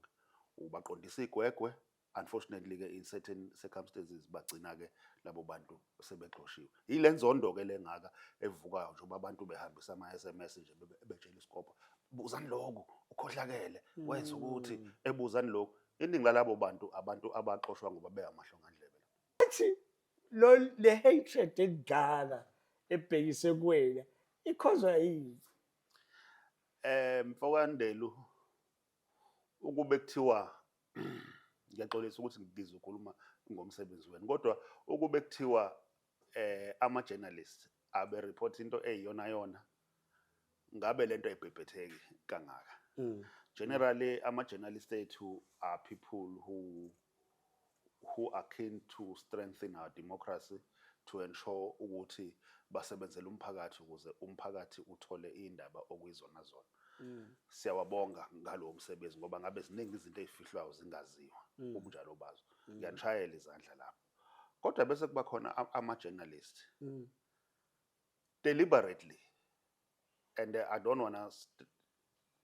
ubaqondisa igwegwe. Unfortunately ke, in certain circumstances, bagcina ke labo bantu sebexoshiwe. Yile nzondo ke lengaka evukayo njengoba abantu behambisa ama-SMS nje, betshela isikopha, "Buzani lokhu, ukhohlakele, wenza ukuthi ebuzani lokhu." Iningi lalabo bantu, abantu abaxoshwa ngoba beyamahlongandlebe. Athi lo le hatred engaka ebhekise kuwena ikhozwa yini? Mfokandelu, ukube kuthiwa, ngiyaxolisa ukuthi ngizokhuluma ngomsebenzi wenu, kodwa ukube kuthiwa ama journalists abe report into eyiyona yona, ngabe lento ayibhebhetheki kangaka. Generally, ama journalists ethu are people who are keen to strengthen our democracy, to ensure ukuthi basebenzele umphakathi ukuze umphakathi uthole indaba okuyizona zona. Siyawabonga ngalowo msebenzi, ngoba ngabe ziningi izinto ey'fihlwayo zingaziwa ubunjalo bazo. Ngiyanishayela izandla lapho. Kodwa bese kuba khona ama-journalist deliberately, and I don't wanna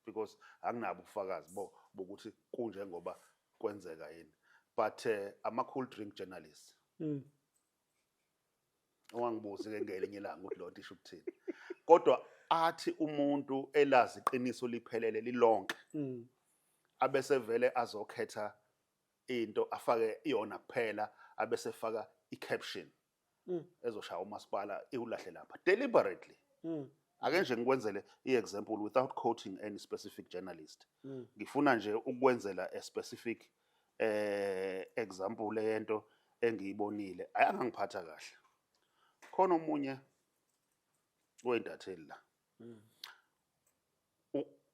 because anginabo ubufakazi bokuthi kunjengoba kwenzeka yini, but ama-cool drink journalists. Ungangibuzi-ke ngelinye ilanga ukuthi loo nto isho ukuthini, kodwa athi umuntu elazi iqiniso liphelele lilonke, abese vele azokhetha into afake iyona kuphela, abese faka i-caption ezoshaya umasipala, iwulahle lapha deliberately. Ake nje ngikwenzele i-example without quoting any specific journalist. Ngifuna nje ukwenzela a specific example yento engiyibonile ayangangiphatha kahle. Khona omunye wentatheli la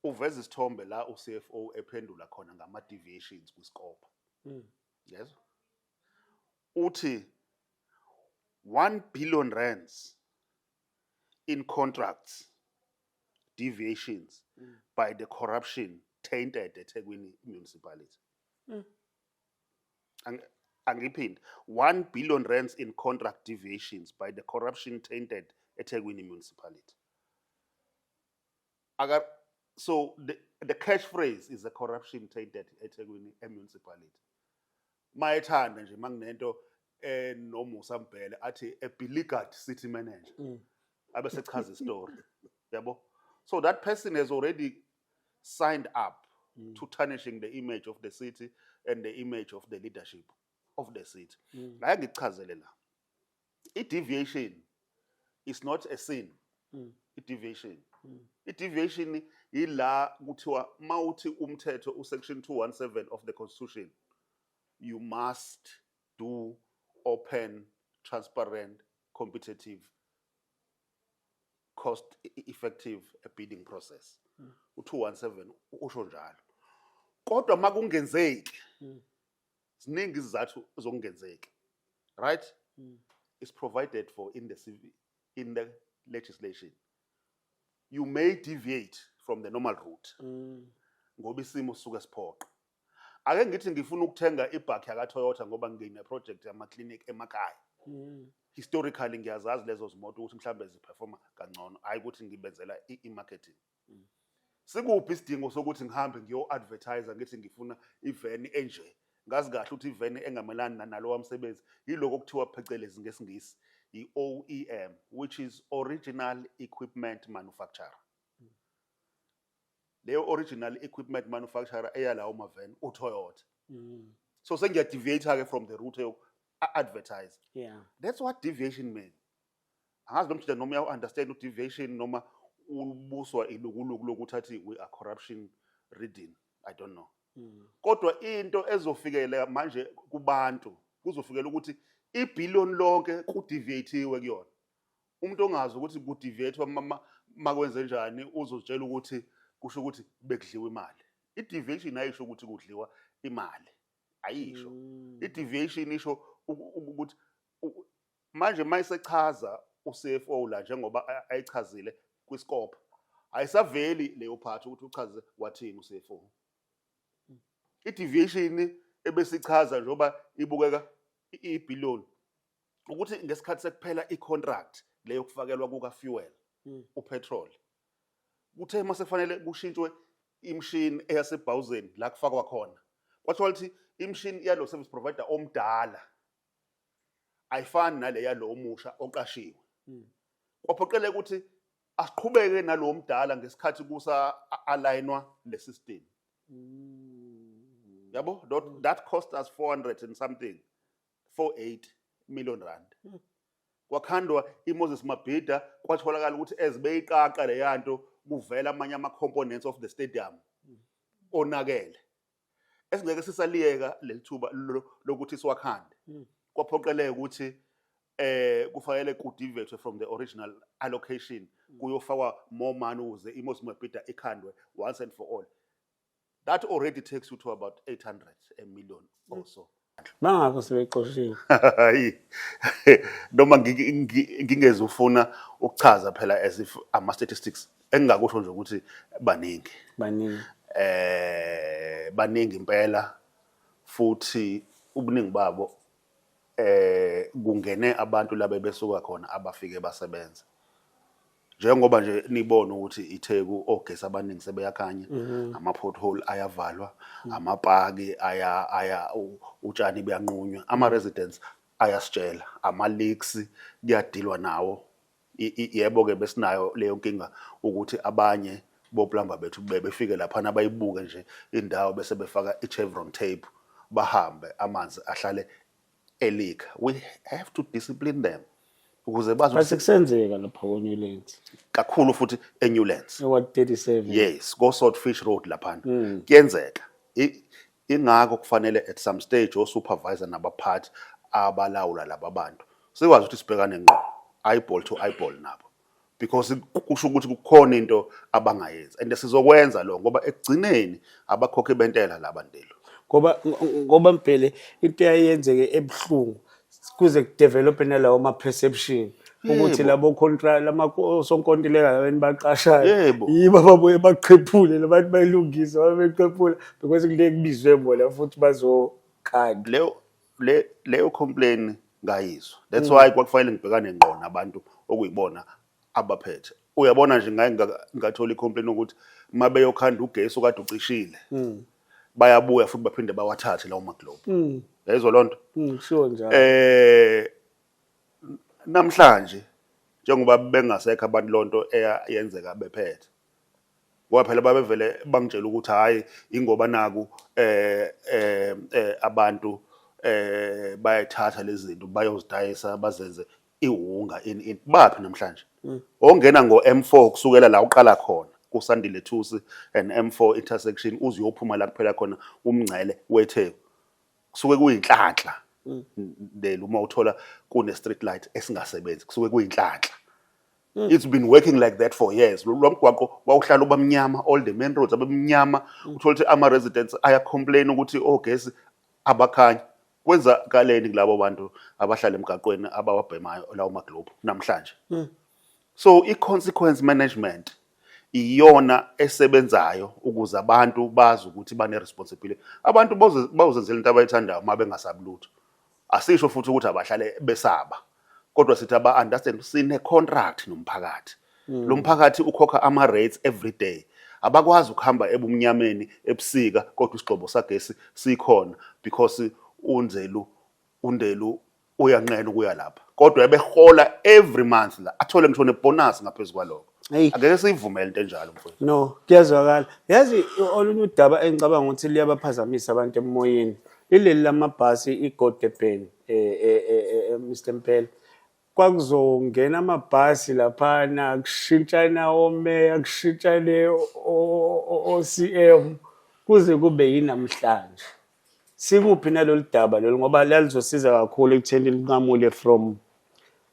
uveza isithombe la uCFO ephendula khona ngama deviations kwiScopa. Yezwa, uthi R1 billion in contracts deviations by the corruption tainted eThekwini Municipality. Angiphinde, R1 billion in contract deviations by the corruption tainted eThekwini Municipality. Aka so the catchphrase is the corruption tainted eThekwini Municipality. Mayethanda nje manginento enoMusa Mbhele, athi a beleaguered city manager, abe sechaza istory yabo. So that person has already signed up to tarnishing the image of the city and the image of the leadership of the city. Ake ngikuchazele la, i-deviation is not a sin. I-deviation ila kuthiwa mawuthi umthetho usection 217 of the Constitution, you must do open, transparent, competitive, cost effective bidding process. U217 usho njalo, kodwa makungenzeki, ziningi izizathu zokungenzeki, right? Is provided for in the legislation. You may deviate from the normal route ngoba isimo sisuke siphoqa. Ake ngithi ngifuna ukuthenga ibhakhi yaka-Toyota ngoba ngine project yama-clinic emakhaya. Historically, ngiyazazi lezo zimoto ukuthi mhlambe ziperforma kangcono, hayi ukuthi ngibenzela i-marketing. Sikuphi isidingo sokuthi ngihambe ngiyo-advertise ngithi ngifuna iveni enje, ngazi kahle ukuthi iveni engamelani nalowa msebenzi yiloko okuthiwa phecelezi ngesiNgisi i-OEM, which is original equipment manufacturer? Leyo original equipment manufacturer eyalawo maveni uToyota. So sengiyadeviate-ke from the route yoku-advertise. That's what deviation mean. Angazi lo mjida noma uyawu-understand u-deviation noma ubuswa ilukuluku lokuthi athi we are corruption ridden, I don't know. Kodwa into ezofikela manje kubantu, kuzofikela ukuthi ibhiliyoni lonke kudeviatiwe kuyona. Umuntu ongazi ukuthi kudeviatwa makwenze njani uzozitshela ukuthi kusho ukuthi bekudliwa imali. I-deviation ayisho ukuthi kudliwa imali, ayisho. I-deviation isho ukuthi manje mayisechaza uCFO la njengoba ayichazile kwiscope, ayisaveli leyo part ukuthi uchaze wathini uCFO. I-deviation ebesichaza njengoba ibukeka ibhiliyoni ukuthi ngesikhathi sekuphela i-contract leyo kufakelwa kuka fuel. Upetrol kuthe mase kufanele kushintshwe imishini eyasebhawuzeni la kufakwa khona, kwathiwa ukuthi imishini yalo service provider omdala ayifani nale yalo omusha oqashiwe. Kwaphoqeleka ukuthi asiqhubeke nalo omdala ngesikhathi kusa alignwa le system. Yabo, that cost us 400 and something, 48 million rand. Kwakhandwa iMoses Mabhida, kwatholakala ukuthi ezibeyiqaqa leyanto kuvela amanye ama components of the stadium onakele esingeke sisaliyeka lelithuba lokuthi siwakhande. Kwaphoqeleka ukuthi kufanele kudivertwe from the original allocation, kuyofakwa more money ukuze iMoses Mabhida ikhandwe once and for all. That already takes you to about 800 a million or so. Bangakho sebexoshiwe? Hayi, noma ngingezufuna ukuchaza phela as if ama statistics, engingakusho nje ukuthi baningi. Baningi. Baningi impela, futhi ubuningi babo kungene abantu labe besuka khona abafike basebenza, njengoba nje nibona ukuthi iTheku ogesi abaningi sebeyakhanya, ama pothole ayavalwa, amapaki aya utshani buyanqunywa, ama residents ayasitshela ama leaks kuyadilwa nawo. Yebo ke, besinayo leyo nkinga ukuthi abanye boplumber bethu bebefike laphana bayibuke nje indawo bese befaka i-chevron tape bahambe, amanzi ahlale elika. We have to discipline them ukuze bazi Base kusenzeka lapha koNewlands. Kakhulu futhi eNewlands. Eward 37. Yes, go Swordfish Road laphana kuyenzeka. Ingakho kufanele at some stage o-supervisor nabaphathi abalawula laba bantu sikwazi ukuthi sibhekane ngqo, eyeball to eyeball nabo, because kusho ukuthi kukhona into abangayenzi, and sizokwenza lo ngoba ekugcineni abakhokhi bentela laba ndelo. Ngoba Mbhele, into eyayenzeke ebuhlungu kuze kudevelop nalawo ma perception ukuthi labo contract lama osonkontileka labeni baqashayo yibo ababuye baqhephule labantu, bayilungise babeqhephula because kule kubizwe bona futhi bazokhanda. Leyo complain ngayizwa, that's why kwakufanele ngibhekane ngqo nabantu okuyibona abaphethe. Uyabona nje, ngaye ngathola i-complaint ukuthi uma beyokhanda ugesi okade ucishile, bayabuya futhi baphinde bawathathe lawo maglobe. Yayizwa loo nto? Kushiwo njalo. Namhlanje njengoba bengasekho abantu, lonto eyenzeka bephethe, ngoba phela babevele bangitshela ukuthi hhayi, ingoba naku abantu bayayithatha lezi zinto bayozidayisa bazenze iwunga ini ini. Baphi namhlanje? Ongena ngo-M4 kusukela la uqala khona kuSandile Thusi and M4 intersection uze uyophuma la kuphela khona umngcele weTheku, kusuke kuyinhlanhla lelo uma uthola kune street light esingasebenzi, kusuke kuyinhlanhla. It's been working like that for years. Lo mgwaqo wawuhlala ubamnyama, all the main roads abemnyama. Uthola ukuthi ama residents aya complain ukuthi ogesi abakhanyi. Kwenzakaleni kulabo bantu abahlala emgaqweni abawabhemayo lawo maglobe namhlanje? So i-consequence management iyona esebenzayo ukuze abantu bazi ukuthi bane-responsibility. Abantu bawuzenzela into abayithandayo uma bengasabi lutho. Asisho futhi ukuthi abahlale besaba, kodwa sithi aba-understand sine-contract nomphakathi. Lo mphakathi ukhokha ama-rates every day. Abakwazi ukuhamba ebumnyameni ebusika kodwa isigxobo sagesi sikhona because unzelu undelu uyanqena ukuya lapha, kodwa ebehola every month la, athole ngisho nebonus ngaphezu kwalokho. Hey. Angeke siyivumele into enjalo, mfowethu. No, kuyazwakala. Yazi, olunye udaba engicabanga ukuthi liyabaphazamisa abantu emoyeni lileli lamabhasi iGo Durban, Mr Mpela. Kwakuzongena amabhasi laphana, kushintshana omeya, kushintshane o-CM kuze kube yinamhlanje. Sikuphi nalolu daba lolu? Ngoba lalizosiza kakhulu ekutheni linqamule from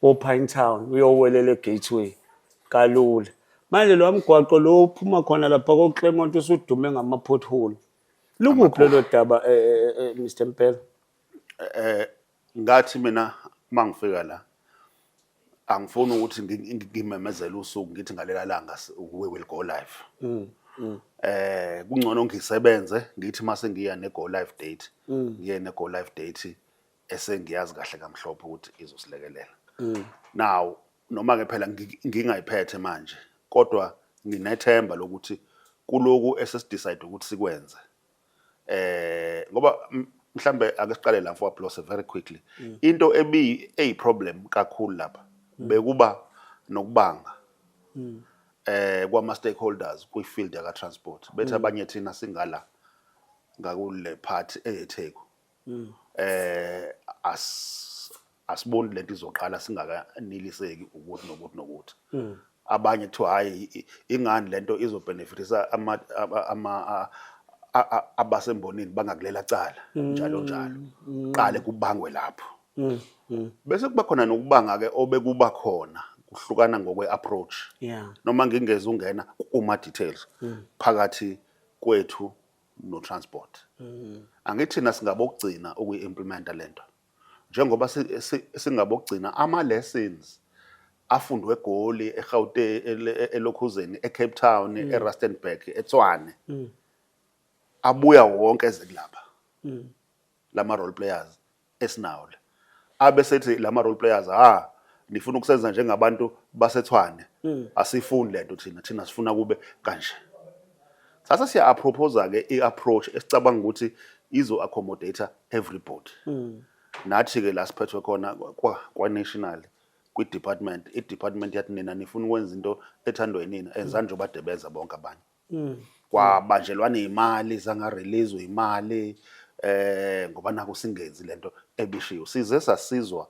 oPine Town uyowelela eGateway kalula. Manje lo mgwaqo lo uphuma khona lapha koClermont usudume ngama-pothole. Lukuphi lolo daba, Mr Mpela? Ngathi mina mangifika la, angifuni ukuthi ngimemezele usuku ngithi ngalela langa we will go live. Kungcono ngisebenze, ngithi mase ngiya ne go live date, ngiye ne go live date esengiyazi kahle kamhlophe ukuthi izosilekelela. Now Noma ke phela ngingayiphethe manje, kodwa nginethemba lokuthi kuloku esesidecide ukuthi sikwenze, ngoba mhlambe ake siqale la, mfowethu Blose, very quickly. Into ebi eyi problem kakhulu lapha bekuba nokubanga kwama stakeholders kwi field yaka transport, bethi abanye thina singala ngakule part eyeTheku, asiboni lento izoqala singakaniliseki ukuthi nokuthi nokuthi. Abanye kuthiwa hayi, ingani lento izobenefitisa ama abasembonini bangakulela cala, njalo njalo, qale kubangwe lapho. Bese kuba khona nokubanga ke obekuba khona kuhlukana ngokwe approach, noma ngingeze ungena kuma details, phakathi kwethu no transport. Angithina singabokugcina ukuyi-implementa lento, njengoba singabokugcina ama lessons afundwe eGoli, eGauteng, elokhuzeni, eCape Town, eRustenburg, eTshwane, abuya wonke eze kulapha lama role players esinawo le, abe sethi lama role players, ha, nifuna ukusenza njengabantu baseTshwane, asifuni lento thina, thina sifuna kube kanje. Sase siya propose ke i-approach esicabanga ukuthi izo accommodate everybody. Nathi ke la siphethwe khona kwa national kwi-department, i-department yathi nina nifuna ukwenza into ethandwa yinina, enzani njengoba bade benza bonke abanye. Kwabanjelwana imali, zangarelease imali, ngoba naku singenzi lento ebishiwo. Size sasizwa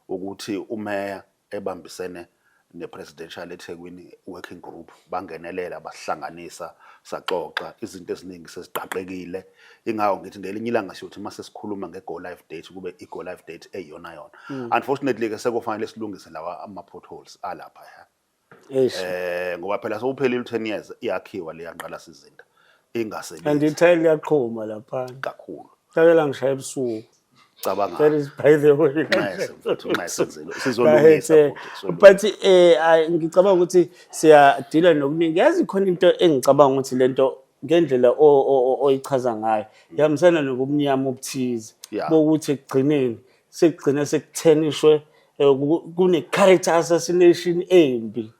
ukuthi umeya ebambisene ne-presidential eThekwini working group bangenelela, basihlanganisa, saxoxa izinto eziningi, seziqaqekile. Ingawo ngithi ngelinye ilanga siyothi uma sesikhuluma nge-go live date, kube i-go live date eyiyona yona. Unfortunately ke sekufanele silungise lawa ama-potholes alapha ya. Eish. Ngoba phela sewuphelile u-10 years iyakhiwa leya ngqalasizinda And ingasebenzi. Ithayeli liyaqhuma laphana. Kakhulu. Hlakela ngishaya ebusuku. Cabanga. That is by the way. Nxese mfethu, nxese Nzilo. Sizolungisa Kahle. futhi, sizolungisa. But ngicabanga ukuthi siyadila nokuningi. Yazi khona into engicabanga ukuthi lento ngendlela oyichaza ngayo ihambisana nobumnyama obuthize bokuthi ekugcineni sekugcina sekuthenishwe, kune character assassination embi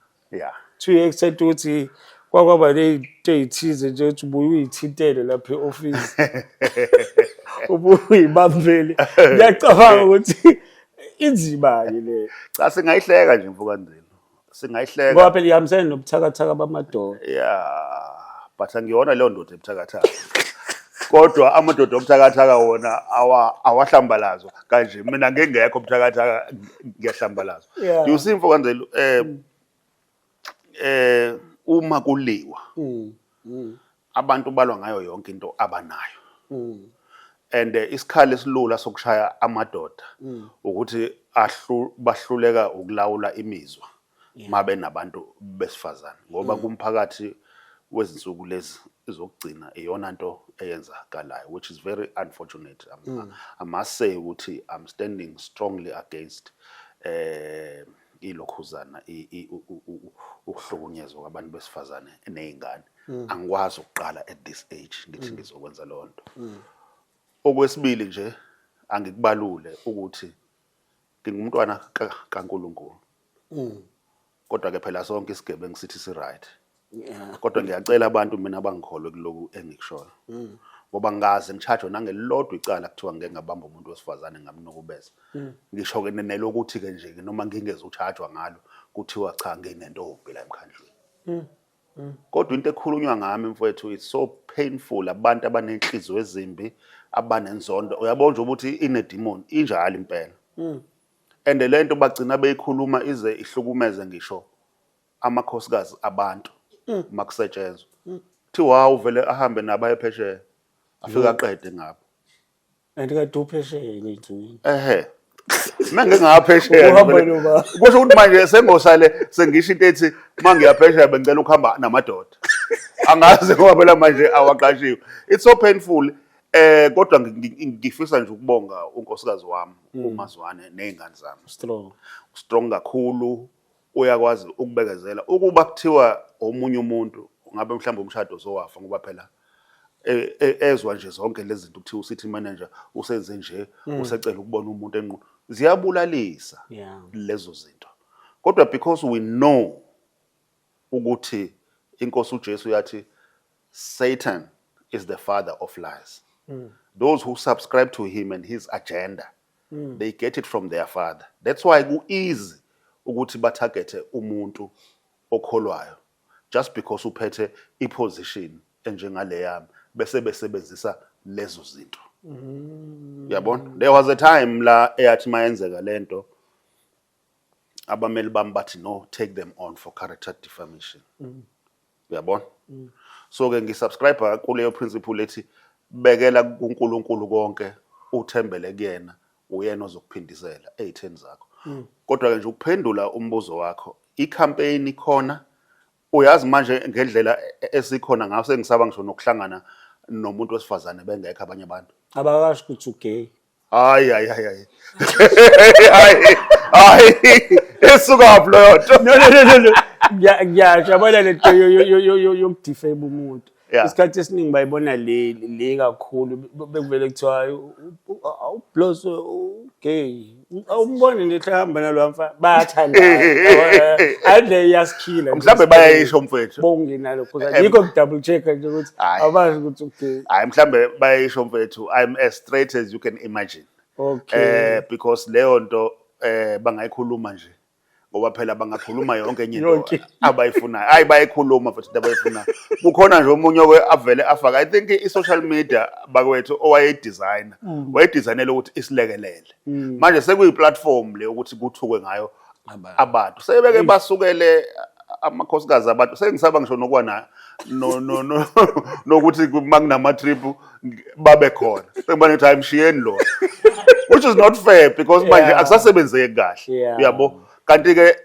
to the extent ukuthi kwakwaba ney'nto ey'thize nje ukuthi ubuye uyithintele lapha e-ofisi, ubuye uyibambele. Ngiyacabanga ukuthi inzima-ke le. Cha, singayihleka nje, mfokaNzilo, singayihleka. Ngoba phela ihambisana nobuthakathaka bamadoda. Yeah, but angiyona leyo ndoda ebuthakathaka, kodwa amadoda obuthakathaka wona awahlambalazwa kanje. Mina ngingekho buthakathaka, ngiyahlambalazwa. You see, mfokaNzilo, uma kuliwa, abantu balwa ngayo yonke into abanayo, and isikhali esilula sokushaya amadoda ukuthi bahluleka ukulawula imizwa mabe nabantu besifazane, ngoba kumphakathi wezinsuku lezi zokugcina iyona nto eyenzakalayo, which is very unfortunate. I must say ukuthi I'm standing strongly against ilokhuzana ukuhlukunyezwa kwabantu besifazane ney'ngane. Angikwazi ukuqala at this age ngithi ngizokwenza leyo nto. Okwesibili nje, angikubalule ukuthi ngingumntwana kaNkulunkulu, kodwa ke phela sonke isigebengu sithi si-right, kodwa ngiyacela abantu mina bangikholwe kuloku engikushoyo, ngoba ngaze ngishajwe nangelilodwa icala kuthiwa ngike ngabamba umuntu wesifazane ngamnukubeza. Ngisho-ke nelokuthi-ke nje-ke noma ngingezuchajwa ngalo, kuthiwa cha, nginentombi la emkhandlwini, kodwa into ekhulunywa ngami, mfowethu, it's so painful. Abantu abanenhliziyo ezimbi, abanenzondo, uyabona nje ukuthi ine-demon injalo impela, and le nto bagcina beyikhuluma ize ihlukumeze ngisho amakhosikazi abantu. Makusetshenzwa kuthiwa uvele ahambe nabo aye phesheya, afike aqede ngabo. And kade uphesheya ey'nsukwini. Ehe, menge ngaphesheya. Ukuhamba Vele. noba. Kusho ukuthi manje sengosale sengisho into ethi uma ngiyaphesheya bengicela ukuhamba namadoda, angazi ngoba phela manje awaqashiwe. It's so painful, kodwa ngifisa nje ukubonga unkosikazi wami uMazwane nezingane zami. Strong. Strong kakhulu, uyakwazi ukubekezela. Ukuba kuthiwa omunye umuntu ngabe mhlawumbe umshado sowafa, ngoba phela ezwa nje zonke lezi zinto kuthiwa ucity manager usenze nje, usecela ukubona umuntu enqunu, ziyabulalisa lezo zinto. Kodwa because we know ukuthi inkosi uJesu yathi Satan is the father of lies. Those who subscribe to him and his agenda, they get it from their father. That's why ku-easy ukuthi batargethe umuntu okholwayo just because uphethe i-position enjengale yami, bese besebenzisa lezo zinto. Uyabona, there was a time la eyathi mayenzeka lento, abameli bami bathi, "No, take them on for character defamation." Uyabona, so ke ngisubscribe kuleyo principle ethi bekela kuNkulunkulu konke, uthembele kuyena, uyena ozokuphindisela ezitheni zakho. Kodwa ke nje ukuphendula umbuzo wakho, i-campaign ikhona. Uyazi manje ngendlela esikhona ngayo, sengisaba ngisho nokuhlangana nomuntu wesifazane bengekho abanye abantu. Abakasho ukuthi ugay? Hayi, hayi, hayi, hayi, hayi, hayi, esukaphi leyo nto? No, no, no, no, no. Ngiyasho, yabona lento yokudefame umuntu, isikhathi esiningi bayibona le kakhulu, bekuvele kuthiwa uBlose ugay, awumboni nje hamba nalo mfana, bayathandana, ale iyasikhila. Mhlawumbe bayayisho, mfethu. Bongenalo because yikho double check nje ukuthi Hhayi. abazi ukuthi ugay. Hayi, mhlambe bayayisho, mfethu. I'm as straight as you can imagine. Because leyo nto bangayikhuluma nje, ngoba phela bangakhuluma yonke enye into Yonke. abayifunayo. Hayi, bayikhuluma futhi into abayifunayo. Kukhona nje omunye oke avele afaka, I think i-social media bakwethu owayeyidesigner, wayedesignela ukuthi isilekelele. Manje sekuyi-platform le ukuthi kuthukwe ngayo abantu, sebeke basukele amakhosikazi abantu. Sengisaba ngisho nokwana no no no nokuthi makunama trip babe khona, sengibona ukuthi hayi, mshiyeni lo, which is not fair because manje akusasebenzeki kahle. Uyabo, kanti ke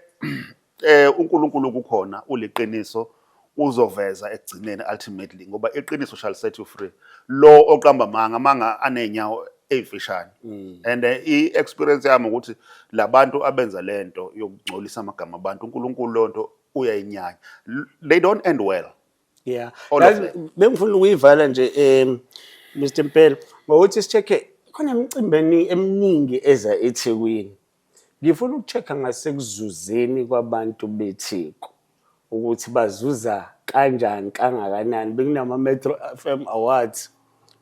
uNkulunkulu kukhona, uliqiniso, uzoveza ekugcineni ultimately, ngoba iqiniso shall set you free. Lo oqamba amanga, amanga anenyawo ey'mfishane. And i-experience yami ukuthi labantu abenza lento yokungcolisa amagama abantu, uNkulunkulu leyo nto uyayinyanya. They don't end well. All of Yazi, bengifuna ukuyivala nje, Mr Mpela, ngokuthi si-check-e khona imicimbi eminingi eza eThekwini. Ngifuna ukucheck-a ngasekuzuzeni kwabantu beTheku ukuthi bazuza kanjani, kangakanani. Bekunama Metro FM Awards,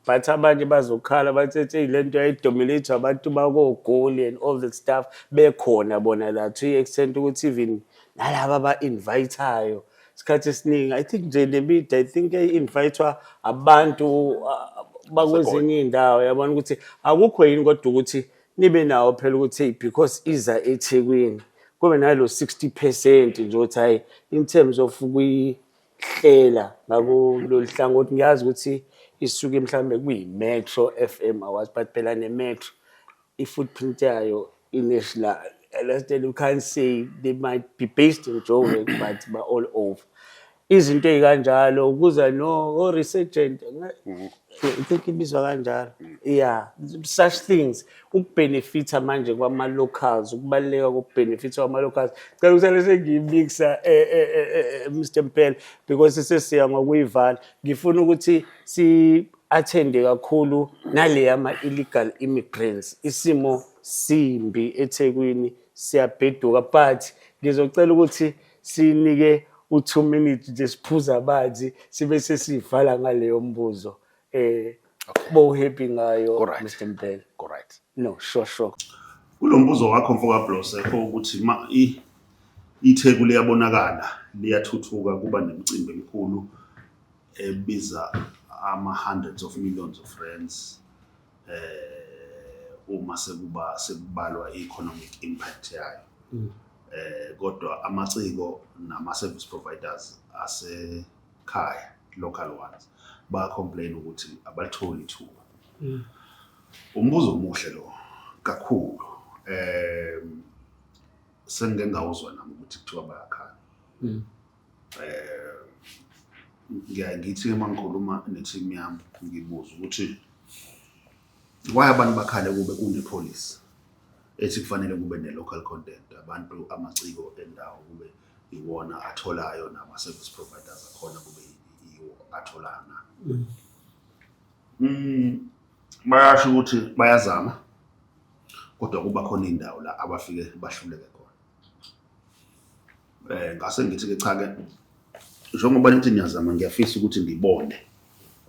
but abanye bazokhala bathi hey, lento yayidominate abantu bakoGoli and all that stuff, bekhona bona la, to i-extent ukuthi even nalaba aba-invite-ayo isikhathi esiningi, I think nje le media, I think i-invite-wa abantu bakwezinye iy'ndawo. Yabona ukuthi akukho yini kodwa ukuthi nibe nawo phela ukuthi hey, because iza eThekwini, kube nalo 60% nje ukuthi hayi, in terms of ukuyihlela ngakulolu hlangothi. Ngiyazi ukuthi isuke mhlambe kuyi-Metro FM Awards, but phela ne-Metro i-footprint yayo i-national. Understand, you can't say they might be based in Joburg, but ba all over. Izinto ey'kanjalo kuza no o-resurgent, I think ibizwa kanjalo, yeah, such things, ukubenefitha manje kwama-locals, ukubaluleka kokubenefitha kwama-locals. Cela usale sengiyimixa, Mr Mpela, because sesiya ngokuyivala. Ngifuna ukuthi si-attende kakhulu nale yama-illegal immigrants. Isimo simbi eThekwini, siyabheduka, but ngizocela ukuthi sinike u-2 minutes nje, siphuza amanzi, sibe sesivala ngaleyo mbuzo bo happy ngayo. Alright. Mr Mpela. Correct. No, sure. Kulo mbuzo wakho, mfoka Blose, ukuthi ma iTheku liyabonakala liyathuthuka, kuba nemicimbi emikhulu ebiza ama hundreds of millions of rands, uma sekuba sekubalwa i-economic impact yayo, kodwa amaciko nama service providers asekhaya, local ones, ba complain ukuthi abalitholi ithuba. Umbuzo omuhle lo kakhulu. Sengike ngawuzwa nami ukuthi kuthiwa bayakhala. Ngiyaye ngithi uma ngikhuluma ne-team yami, ngibuza ukuthi why abantu bakhale kube kune-policy ethi kufanele kube ne-local content, abantu, amaciko endawo kube iwona atholayo, nama-service providers akhona kube yiwo atholayo na? Bayasho ukuthi bayazama, kodwa kuba khona iy'ndawo la abafike bahluleke khona. Ngase ngithi-ke cha-ke, njengoba nithi niyazama, ngiyafisa ukuthi ngibone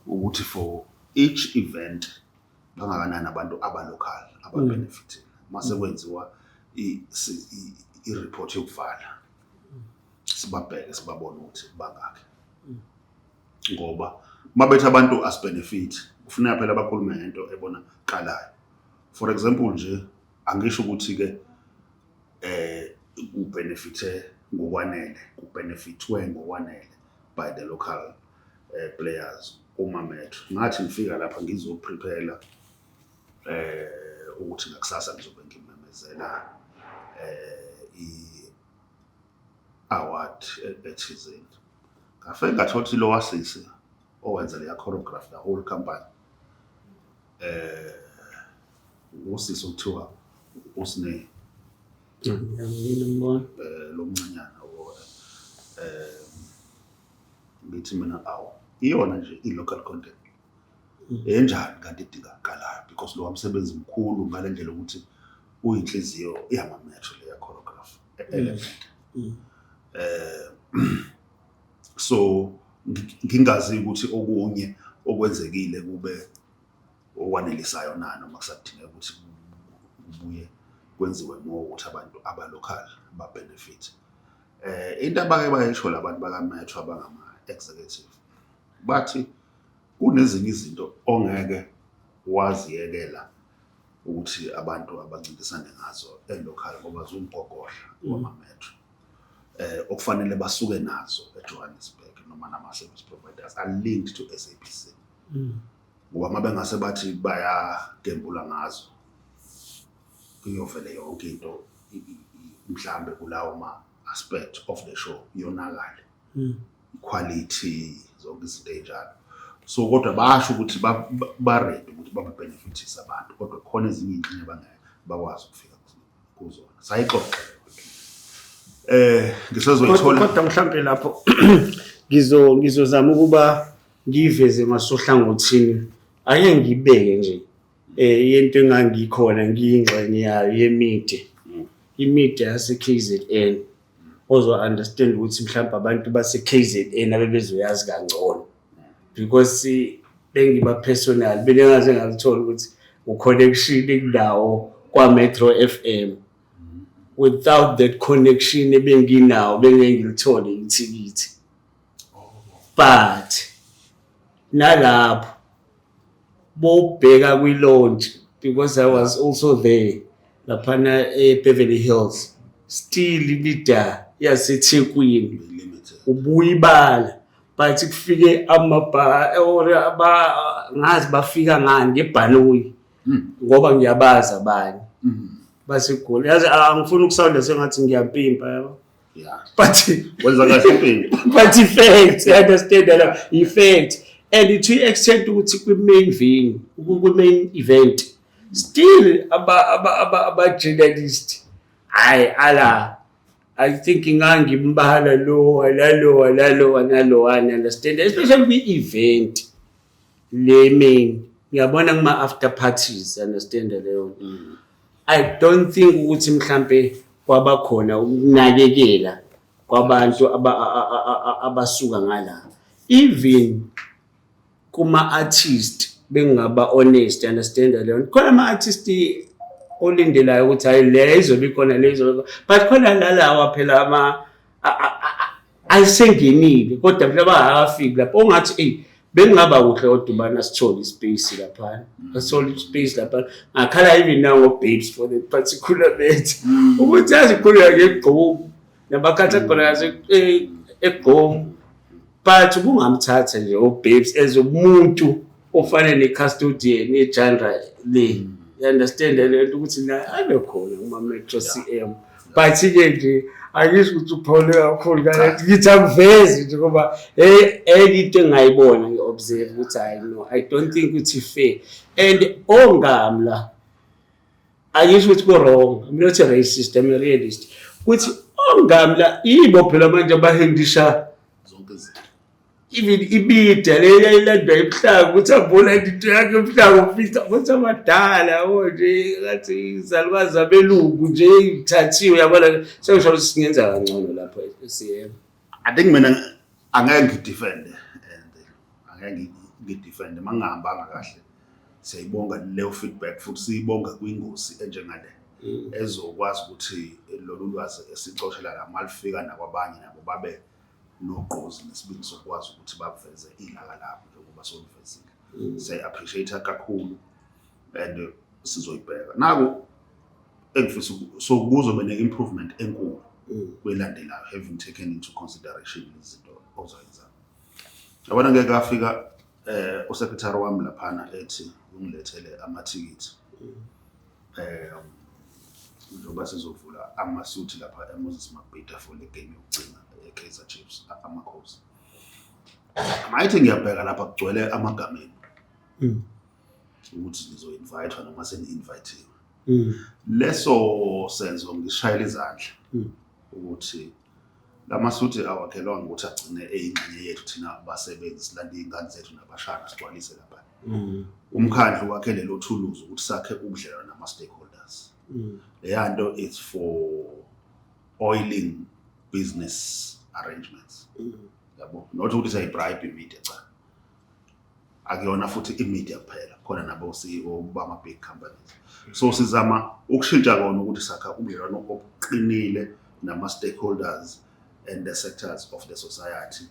ukuthi for each event bangakanani abantu aba-local aba-benefitile. Mase kwenziwa i-report yokuvala, sibabheke, sibabone ukuthi bangakhi, ngoba mabethi abantu asi-benefit, kufuneka phela bakhulume ngento ebonakalayo. For example nje, angisho ukuthi-ke ku-benefithe ngokwanele, ku-benefithwe ngokwanele by the local players uma metro. Ngathi ngifika lapha ngizo-prepare ukuthi ngakusasa ngizobe ngimemezela i-award ethizeni, ngafike ngathola ukuthi lo wasisi owenza leya choreograph, the whole company, usisi okuthiwa uSine. Ngiyambona. Lo mncanyana, ngithi mina, awu, iyona nje i-local content enjani kanti idingakalayo, because lo msebenzi mkhulu ngale ndlela ukuthi uyinhliziyo yama-metro leya choreograph element. So ngingazi ukuthi okunye okwenzekile kube okwanelisayo na, noma kusadingeka ukuthi kubuye kwenziwe more ukuthi abantu aba-local ba-benefit. Into abake bayisho labantu baka-metro abangama-executive, bathi kunezinye izinto ongeke waziyekela ukuthi abantu abancintisane ngazo e-local, ngoba ziwumgogodla wama-metro okufanele basuke nazo eJohannesburg noma nama-service providers are linked to SABC, ngoba uma bengase bathi bayagembula ngazo, kuyovele yonke into mhlambe kulawo ma-aspect of the show yonakale, quality, zonke izinto ey'njalo. So kodwa basho ukuthi ba-ready ukuthi babe-benefithise abantu, kodwa khona ezinye iy'ngxenye abangeke bakwazi ukufika kuzona. Sayixoxa leyo nto. Ngisazoyithola. Kodwa mhlambe lapho ngizozama ukuba ngiyiveze ngasohlangothini, ake ngibeke nje yento engangikhona, ngiyingxenye yayo ye-media, i-media yase KZN, ozo understand ukuthi mhlawumbe abantu base KZN abebezoyazi kangcono, because bengiba personal, bengingaze ngalithola ukuthi u-connection endawo kwa Metro FM. Without that connection ebenginawo, bengeke ngilithole ithikithi. But nalapho bowubheka kwi-launch, because I was also there laphana e-Beverly Hills, still i-media yaseThekwini limited. Ubuyibala, but kufike amabha or aba ngazi bafika ngani ngebhanoyi, ngoba ngiyabazi abanye baseGoli. Yazi, angifuni uku-sounda sengathi ngiyampimpa, yabo, but Wenza kahle impilo. But i-fact, you understand that i-fact, and to extent ukuthi kwi-main venue, kwi-main event, still aba journalist, hayi, ala, I think ngangimbala lo lalo lalo nalo, understand, especially kwi-event le main. Ngiyabona kuma after parties, understand leyo nto. I don't think ukuthi mhlambe kwaba khona ukunakekela kwabantu abasuka ngala, even kuma artist, bengingaba honest, understand leyo nto. Khona ama artist olindelayo ukuthi hayi, le izobe ikhona, le izobe, but khona nalawa phela ama ayisengenile, kodwa phela bangakafiki lapho ongathi, eyi, bekungaba kuhle kodwa ubana sithole i-space laphana, asithole i-space laphana. Ngakhala even now ngo-Babes for that particular matter, ukuthi yazi khulula ngegqomu nabakhatha khona kahle egqomu, but ubungamthatha nje uBabes as umuntu ofana ne-custodian ye-genre le, you understand le nto, ukuthi naye abe khona kuma-Metro CM. But-ke nje angisho ukuthi uphole kakhulu kanti, ngithi angivezi nje ngoba enye into engingayibona, ngi-observe ukuthi hayi, no, I don't think ukuthi fair. And ongamla, angisho ukuthi ku-wrong, I'm not a racist, I'm a realist, ukuthi ongamla yibo phela manje abahendisha zonke izinto. Even i-media le yayilandwa ebuhlanga ukuthi ambolanda into yakhe ebuhlanga ufica ukuthi amadala yabo nje ngathi izalukazi zabelungu nje ithathiwe yabona sengisho ukuthi singenza kangcono lapho SCM. I think mina angeke ngidefende and angeke ngidefende mangihambanga kahle. Siyayibonga leyo feedback futhi siyibonga kwingosi enjengale ezokwazi ukuthi lolu lwazi esicoshela la malifika nakwabanye nabo babe nogqozi nesibindi sokwazi ukuthi baveze ilaka labo njengoba soluvezile. Siyayi-appreciate kakhulu and sizoyibheka naku engifisa so kuzobe ne-improvement enkulu kwelandelayo, having taken into consideration izinto ozoyenza. Yabona, ngeke afika usecretary wami laphana ethi ungilethele amathikithi njengoba sizovula amasuthi lapha eMoses Mabhida for le game yokugcina e-Kaizer Chiefs, Amakhosi. Mayithi ngiyabheka lapha kugcwele amagama enu ukuthi nizo-invite noma seni-invithiwe. Leso senzo ngishayela izandla ukuthi lamasuthi awakhelwanga ukuthi agcine eyingxenye yethu thina basebenzi, silande iy'ngane zethu nabashana sigcwalise lapha. Umkhandlu wakhe lelo thuluzi ukuthi sakhe ubudlelwano nama-stakeholders. Leya nto is for oiling business arrangements, yabo, not ukuthi siyayibribe i-media. Cha, akuyona futhi i-media kuphela, khona nabo-CEO bama-big companies. So sizama ukushintsha kona ukuthi sakha ubudlelwano obuqinile nama-stakeholders and the sectors of the society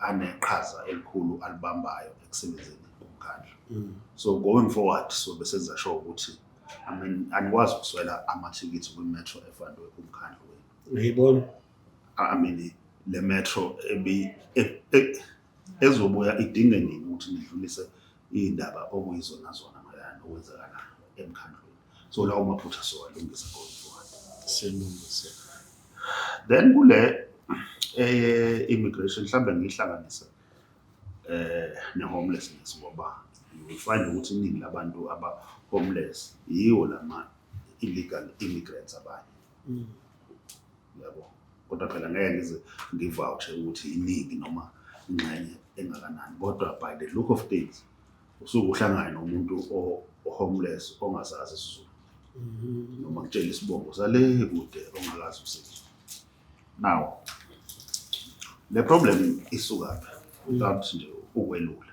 aneqhaza elikhulu alibambayo ekusebenzeni komkhandlu. So going forward so bese sure ukuthi, I mean, anikwazi ukuswela amathikithi kwi-metro efundwe umkhandlu wenu. Ngiyibona. I mean, le metro ebi ezobuya idinge nini ukuthi nidlulise iy'ndaba okuyizona zona mayelana nokwenzakalayo emkhandlwini. So lawo maphutha sowalungisa going forward. Silungise. Then kule eye-immigration, mhlambe ngiyihlanganise ne-homelessness, ngoba you will find ukuthi iningi labantu aba-homeless yiwo lama illegal immigrants abanye, yabo. Kodwa phela ngeke ngize ngivouche ukuthi iningi noma ingxenye engakanani, kodwa by the look of things usuke uhlangane nomuntu o-homeless ongazazi isiZulu noma kutshela isibongo sale kude ongakazi usizwe. Now le problem isukaphi? Without nje ukwelula,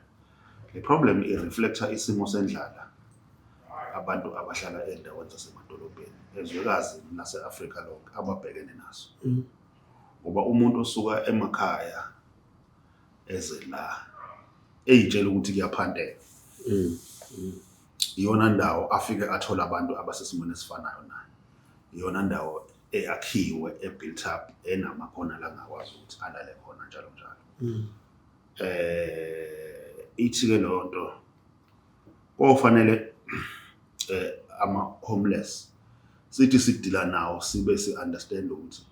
le problem i-reflecta isimo sendlala abantu abahlala ey'ndaweni zasemadolobheni ezwekazi lase-Afrika lonke ababhekene naso, ngoba umuntu osuka emakhaya eze la eyitshela ukuthi kuyaphanteka, iyona ndawo afike athola abantu abasesimweni esifanayo naye, iyona ndawo eyakhiwe, e-built up, enamakhona la angakwazi ukuthi alale khona njalo njalo. Ithi ke leyo nto kofanele ama homeless sithi sidila nawo sibe si understand ukuthi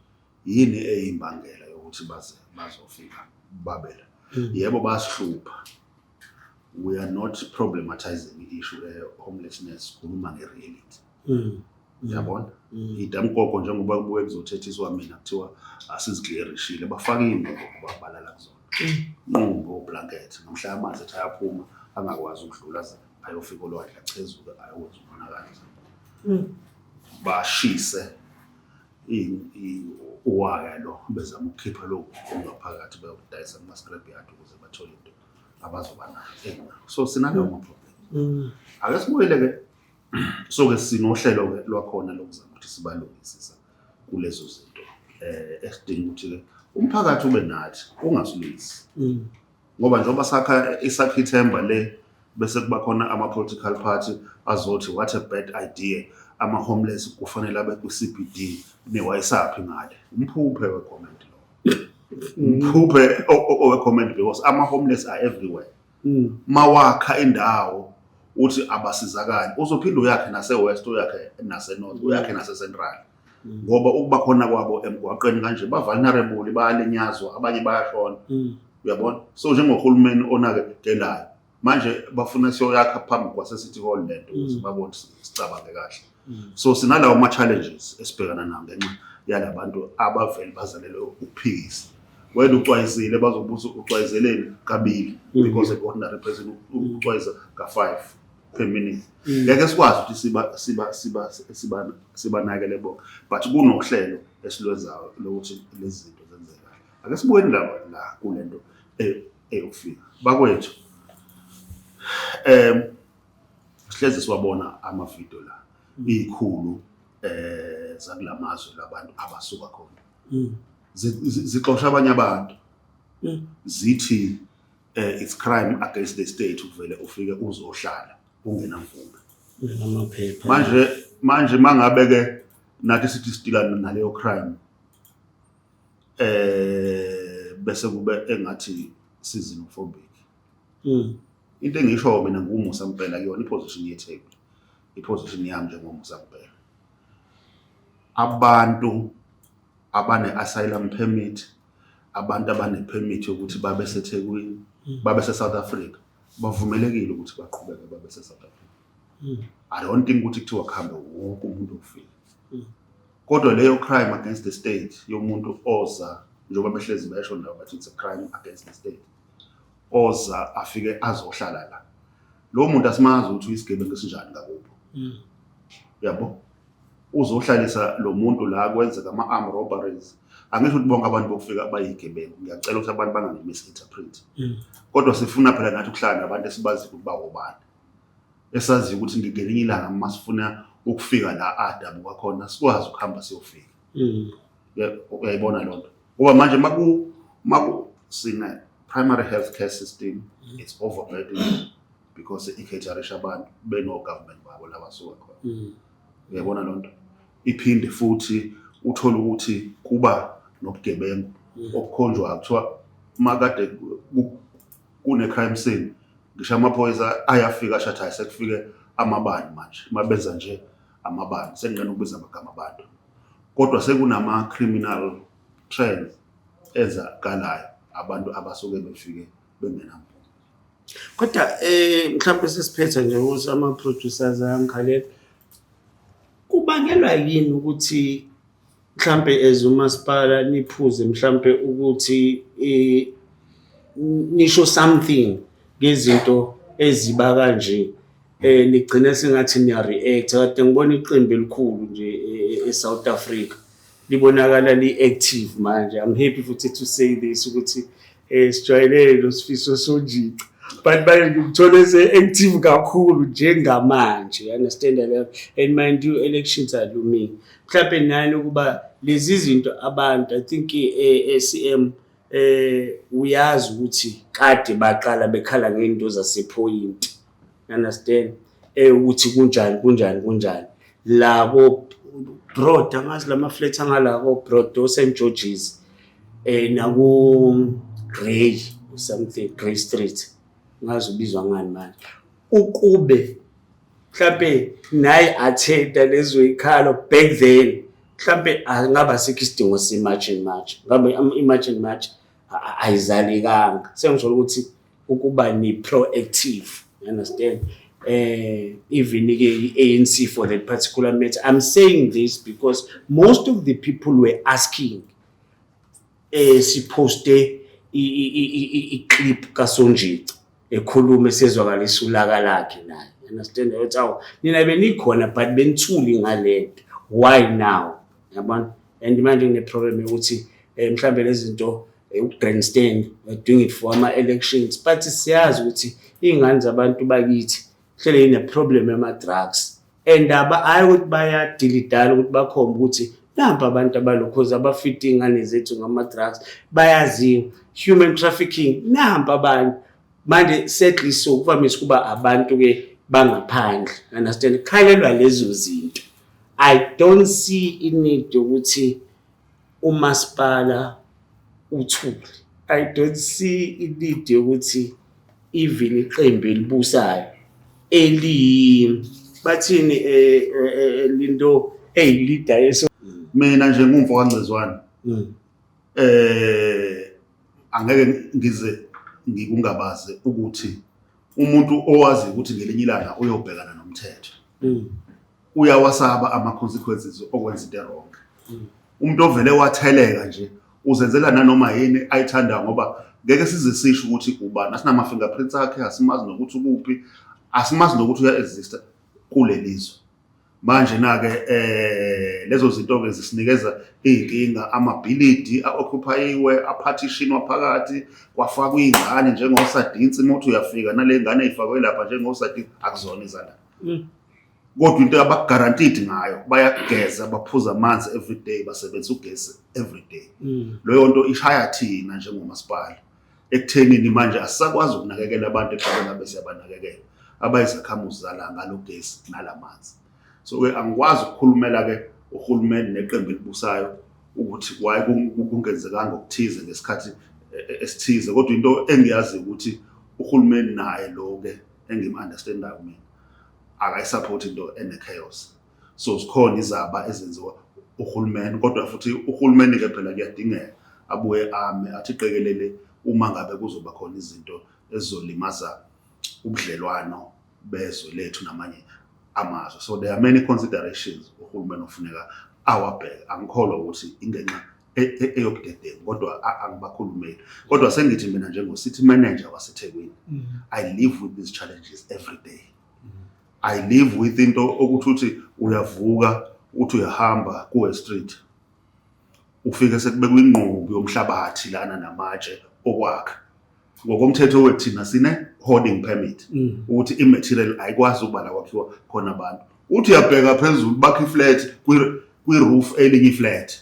yini eyimbangela yokuthi baze bazofika babela. Yebo, basihlupha. We are not problematizing i-issue ye-homelessness, khuluma nge-reality, yabona. Idamkoko njengoba kubuye kuzothethiswa mina kuthiwa asiziclearishile, bafake iy'ngubo ngoba balala kuzona nqumbo oblanket, nomhla amanzi ethi ayaphuma angakwazi ukudlula aze ayofika olwandle, achezuke ayokwenza umonakalo, bashise uwaya lo bezama ukukhipha lokhu okungaphakathi bayokudayisa kuma-scrap yard ukuze bathole into abazoba nayo. So sinalawo ma-problem. Ake sibuyele-ke, so-ke sinohlelo-ke lwakhona lokuzama ukuthi sibalungisisa kulezo zinto esidinga ukuthi-ke umphakathi ube nathi, ungasilwisi, ngoba njengoba sakha isakha ithemba le bese kuba khona ama-political party azothi what a bad idea, ama-homeless kufanele abe kwi-CBD, newayisaphi ngale. Umphuphe we-comment lo, umphuphe owe-comment, because ama-homeless are everywhere. Mawakha indawo uthi abasizakali, uzophinde uyakhe nase-west, uyakhe nase-north, uyakhe nase-central, ngoba ukuba khona kwabo emgwaqeni kanje ba-vulnerable, bayalinyazwa, abanye bayashona, uyabona. So njengohulumeni onakekelayo manje bafuna siyoyakha phambi kwase-City Hall lento ukuze babone ukuthi sicabange kahle. So sinalawo ma-challenges esibhekana nawo ngenxa yalabantu abavele bazalelwe ukuphikisa. Wena ucwayisile, bazobuza ucwayizeleni kabili, because an ordinary person ucwayiza ka-5 per minute. Ngeke sikwazi ukuthi sibanakele bonke, but kunohlelo esilwenzayo lokuthi lezi zinto zenzeke kahle. Ake sibuke indaba la kulento eyokufika bakwethu. Sihlezi siwabona amavidiyo la, izikhulu zakulamazwe labantu abasuka khona zixosha abanye abantu, zithi it's crime against the state ukuvele ufike uzohlala ungenamvume. Amaphepha. Manje mangabe ke nathi sithi sidila naleyo crime, bese kube engathi si-xenophobic. Into engisho mina nguMusa Mbhele, kuyona iposition yeTheku, iposition yami njengoMusa Mbhele, abantu abane-asylum permit, abantu abane-permit yokuthi babe seThekwini, babe se-South Africa, bavumelekile ukuthi baqhubeke babe se-South Africa. I don't think ukuthi kuthiwa kuhambe wonke umuntu ofika, kodwa leyo crime against the state yomuntu oza, njengoba behlezi besho nabo bathi it's a crime against the state, oza afike azohlala la, lo muntu asimazi ukuthi uyisigebengu esinjani ngakubo. Yabo, uzohlalisa lo muntu la, kwenzeka ama-arm robberies. Angisho ukuthi bonke abantu bokufika bayigebengu, ngiyacela ukuthi abantu bangangi-misinterpret, kodwa sifuna phela nathi ukuhlala nabantu esibaziyo ukuthi bawobani, esaziyo ukuthi ngelinye ilanga uma sifuna ukufika la adabuka khona sikwazi ukuhamba siyofika. Uyayibona loo nto, ngoba manje maku sine primary health care system, it's overburdened because i-caterisha abantu beno-government babo la basuka khona. Uyayibona loo nto, iphinde futhi uthole ukuthi kuba nobugebengu okukhonjwa, kuthiwa makade kune-crime scene, ngisho amaphoyisa ayafika ashathi hayi, sekufike amabani manje, mabenza nje amabani, sengingena ukubiza amagama abantu, kodwa sekunama-criminal trends enzakalayo, abantu abasuke befike bengenamvume. Kodwa mhlawumbe sesiphetha nje ukuthi ama producers ayangikhalela. Kubangelwa yini ukuthi mhlambe as umasipala niphuze mhlambe ukuthi nisho something ngezinto eziba kanje, nigcine sengathi niya react? Kade ngibona iqembu elikhulu nje e-South Africa libonakala li-active manje. I'm happy futhi to say this ukuthi sijwayelene noSifiso Sonjica, but manje ngimthole se-active kakhulu njengamanje, you understand leyo? And mind you, elections are looming. Mhlawumbe nani ukuba lezi zinto abantu, I think CM, uyazi ukuthi kade baqala bekhala ngento zasePoint, understand, ukuthi kunjani, kunjani, kunjani labo Broad, angazi lama flat angala ko Broad o St George's, naku Grey something, Grey Street, ngazi ubizwa ngani manje. Ukube mhlambe nayi attenda lezo ikhalo back then, mhlambe angaba sikho isidingo se-March and March, ngabe i-March and March ayizalikanga. Sengisho ukuthi ukuba ni proactive, you understand, even ke i-ANC for that particular matter. I'm saying this because most of the people were asking, siposte i-clip kaSonjica ekhuluma, esezwakalisa ulaka lakhe naye, understand, ukuthi awu, nina benikhona but benithuli ngalento, why now? Yabona, and manje ngine-problem yokuthi mhlambe lezi zinto, ugrandstand, we're doing it for ama-elections, but siyazi ukuthi iy'ngane zabantu bakithi hlele ine-problem yama-drugs, and aba hayi ukuthi bayadilidala ukuthi bakhombe ukuthi nampa abantu abalokhozi abafita iy'ngane zethu ngama-drugs, bayaziwa, human trafficking, nampa abantu manje. Sadly so, kuvamise ukuba abantu-ke bangaphandle, understand, khalelwa lezo zinto. I don't see i-need yokuthi umasipala uthule. I don't see i-need yokuthi even iqembu elibusayo eli bathini, linto eyi-leader yeso. Mina nje ngumfo kaNgcezwane, angeke ngize ngikungabaze ukuthi umuntu owazi ukuthi ngelinye ilanga uyobhekana nomthetho uyawasaba ama consequences okwenza into wrong. Umuntu ovele watheleka nje. Uzenzela nanoma yini ayithandayo, ngoba ngeke size sisho ukuthi ubani, asinama-fingerprints akhe, asimazi nokuthi ukuphi, asimazi nokuthi uya-exista kulelizwe. Manje na-ke lezo zinto-ke zisinikeza iy'nkinga, amabhilidi a-occupy-iwe, aphathishinwa phakathi, kwafakwa iy'ngane njengosadinsi. Uma uthi uyafika nale ngane ey'fakwe lapha njengosadinsi, akuzona izala. Kodwa into abaku-guaranteed ngayo, bayageza, baphuza amanzi every day, basebenzisa ugesi every day. Leyo nto ishaya thina njengomasipala ekuthenini manje asisakwazi ukunakekela abantu ekuqale ngabe siyabanakekela, abayizakhamuzi zala ngalo gesi nalamanzi. So-ke angikwazi ukukhulumela-ke uhulumeni neqembu elibusayo ukuthi why kungenzekanga okuthize ngesikhathi esithize, kodwa into engiyaziyo ukuthi uhulumeni naye lo-ke engim-understandayo mina akayi-support into ene-chaos. So zikhona izaba ezenziwa uhulumeni, kodwa futhi uhulumeni-ke phela kuyadingeka abuye ame athi qekelele uma ngabe kuzoba khona izinto ezizolimaza ubudlelwano bezwe lethu namanye amazwe. So there are many considerations uhulumeni ofuneka awabheke. Angikholwa ukuthi ingenxa eyobudedengu, kodwa angibakhulumeli. Kodwa sengithi mina njengo-city manager waseThekwini, I live with these challenges every day. I live with into okuthi uthi uyavuka, uthi uyahamba kuwe street, ufike sekubekwa ingqubu yomhlabathi lana namatshe okwakha. Ngokomthetho wethu thina sine hoarding permit ukuthi i-material ayikwazi ukuba la kwakhiwa khona abantu. Uthi uyabheka phezulu, bakha i-flat kwi-roof, elinye i-flat.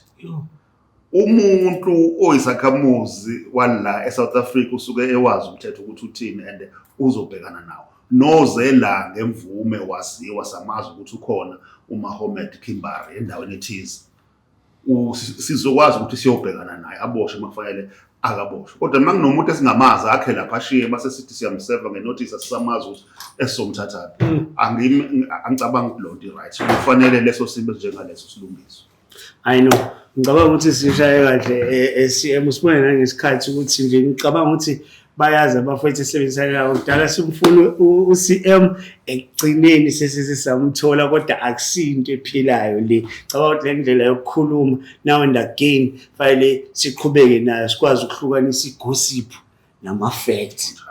Umuntu oyisakhamuzi wala eSouth Africa usuke ewazi umthetho ukuthi uthini and uzobhekana nawo. Noze la ngemvume waziwa, samazi ukuthi ukhona uMahomed Kimbari endaweni ethize, sizokwazi ukuthi siyobhekana naye, aboshwe uma kufanele akaboshwe. Kodwa uma kunomuntu esingamazi akhe lapha, ashiye, base sithi siyamseva nge-notice, asisamazi ukuthi esizomthathaphi, angicabangi ukuthi loo nto i-right. Kufanele leso simo esinjengaleso silungiswe. I know. Ngicabanga ukuthi sishaye kahle, CM, usibone nangesikhathi ukuthi nje ngicabanga ukuthi bayazi abafowethu esebenzisana nabo. Kudala simfuna u-CM, ekugcineni sesize samthola, kodwa akusinto ephilayo le. Cabanga ukuthi le ndlela yokukhuluma now and again fanele siqhubeke nayo, sikwazi ukuhlukanisa i-gossip nama-facts.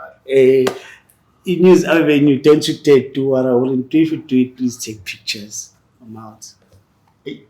I-News Avenue, don't you dare do what I wouldn't do. If you do it, please take pictures. I'm out. Hey.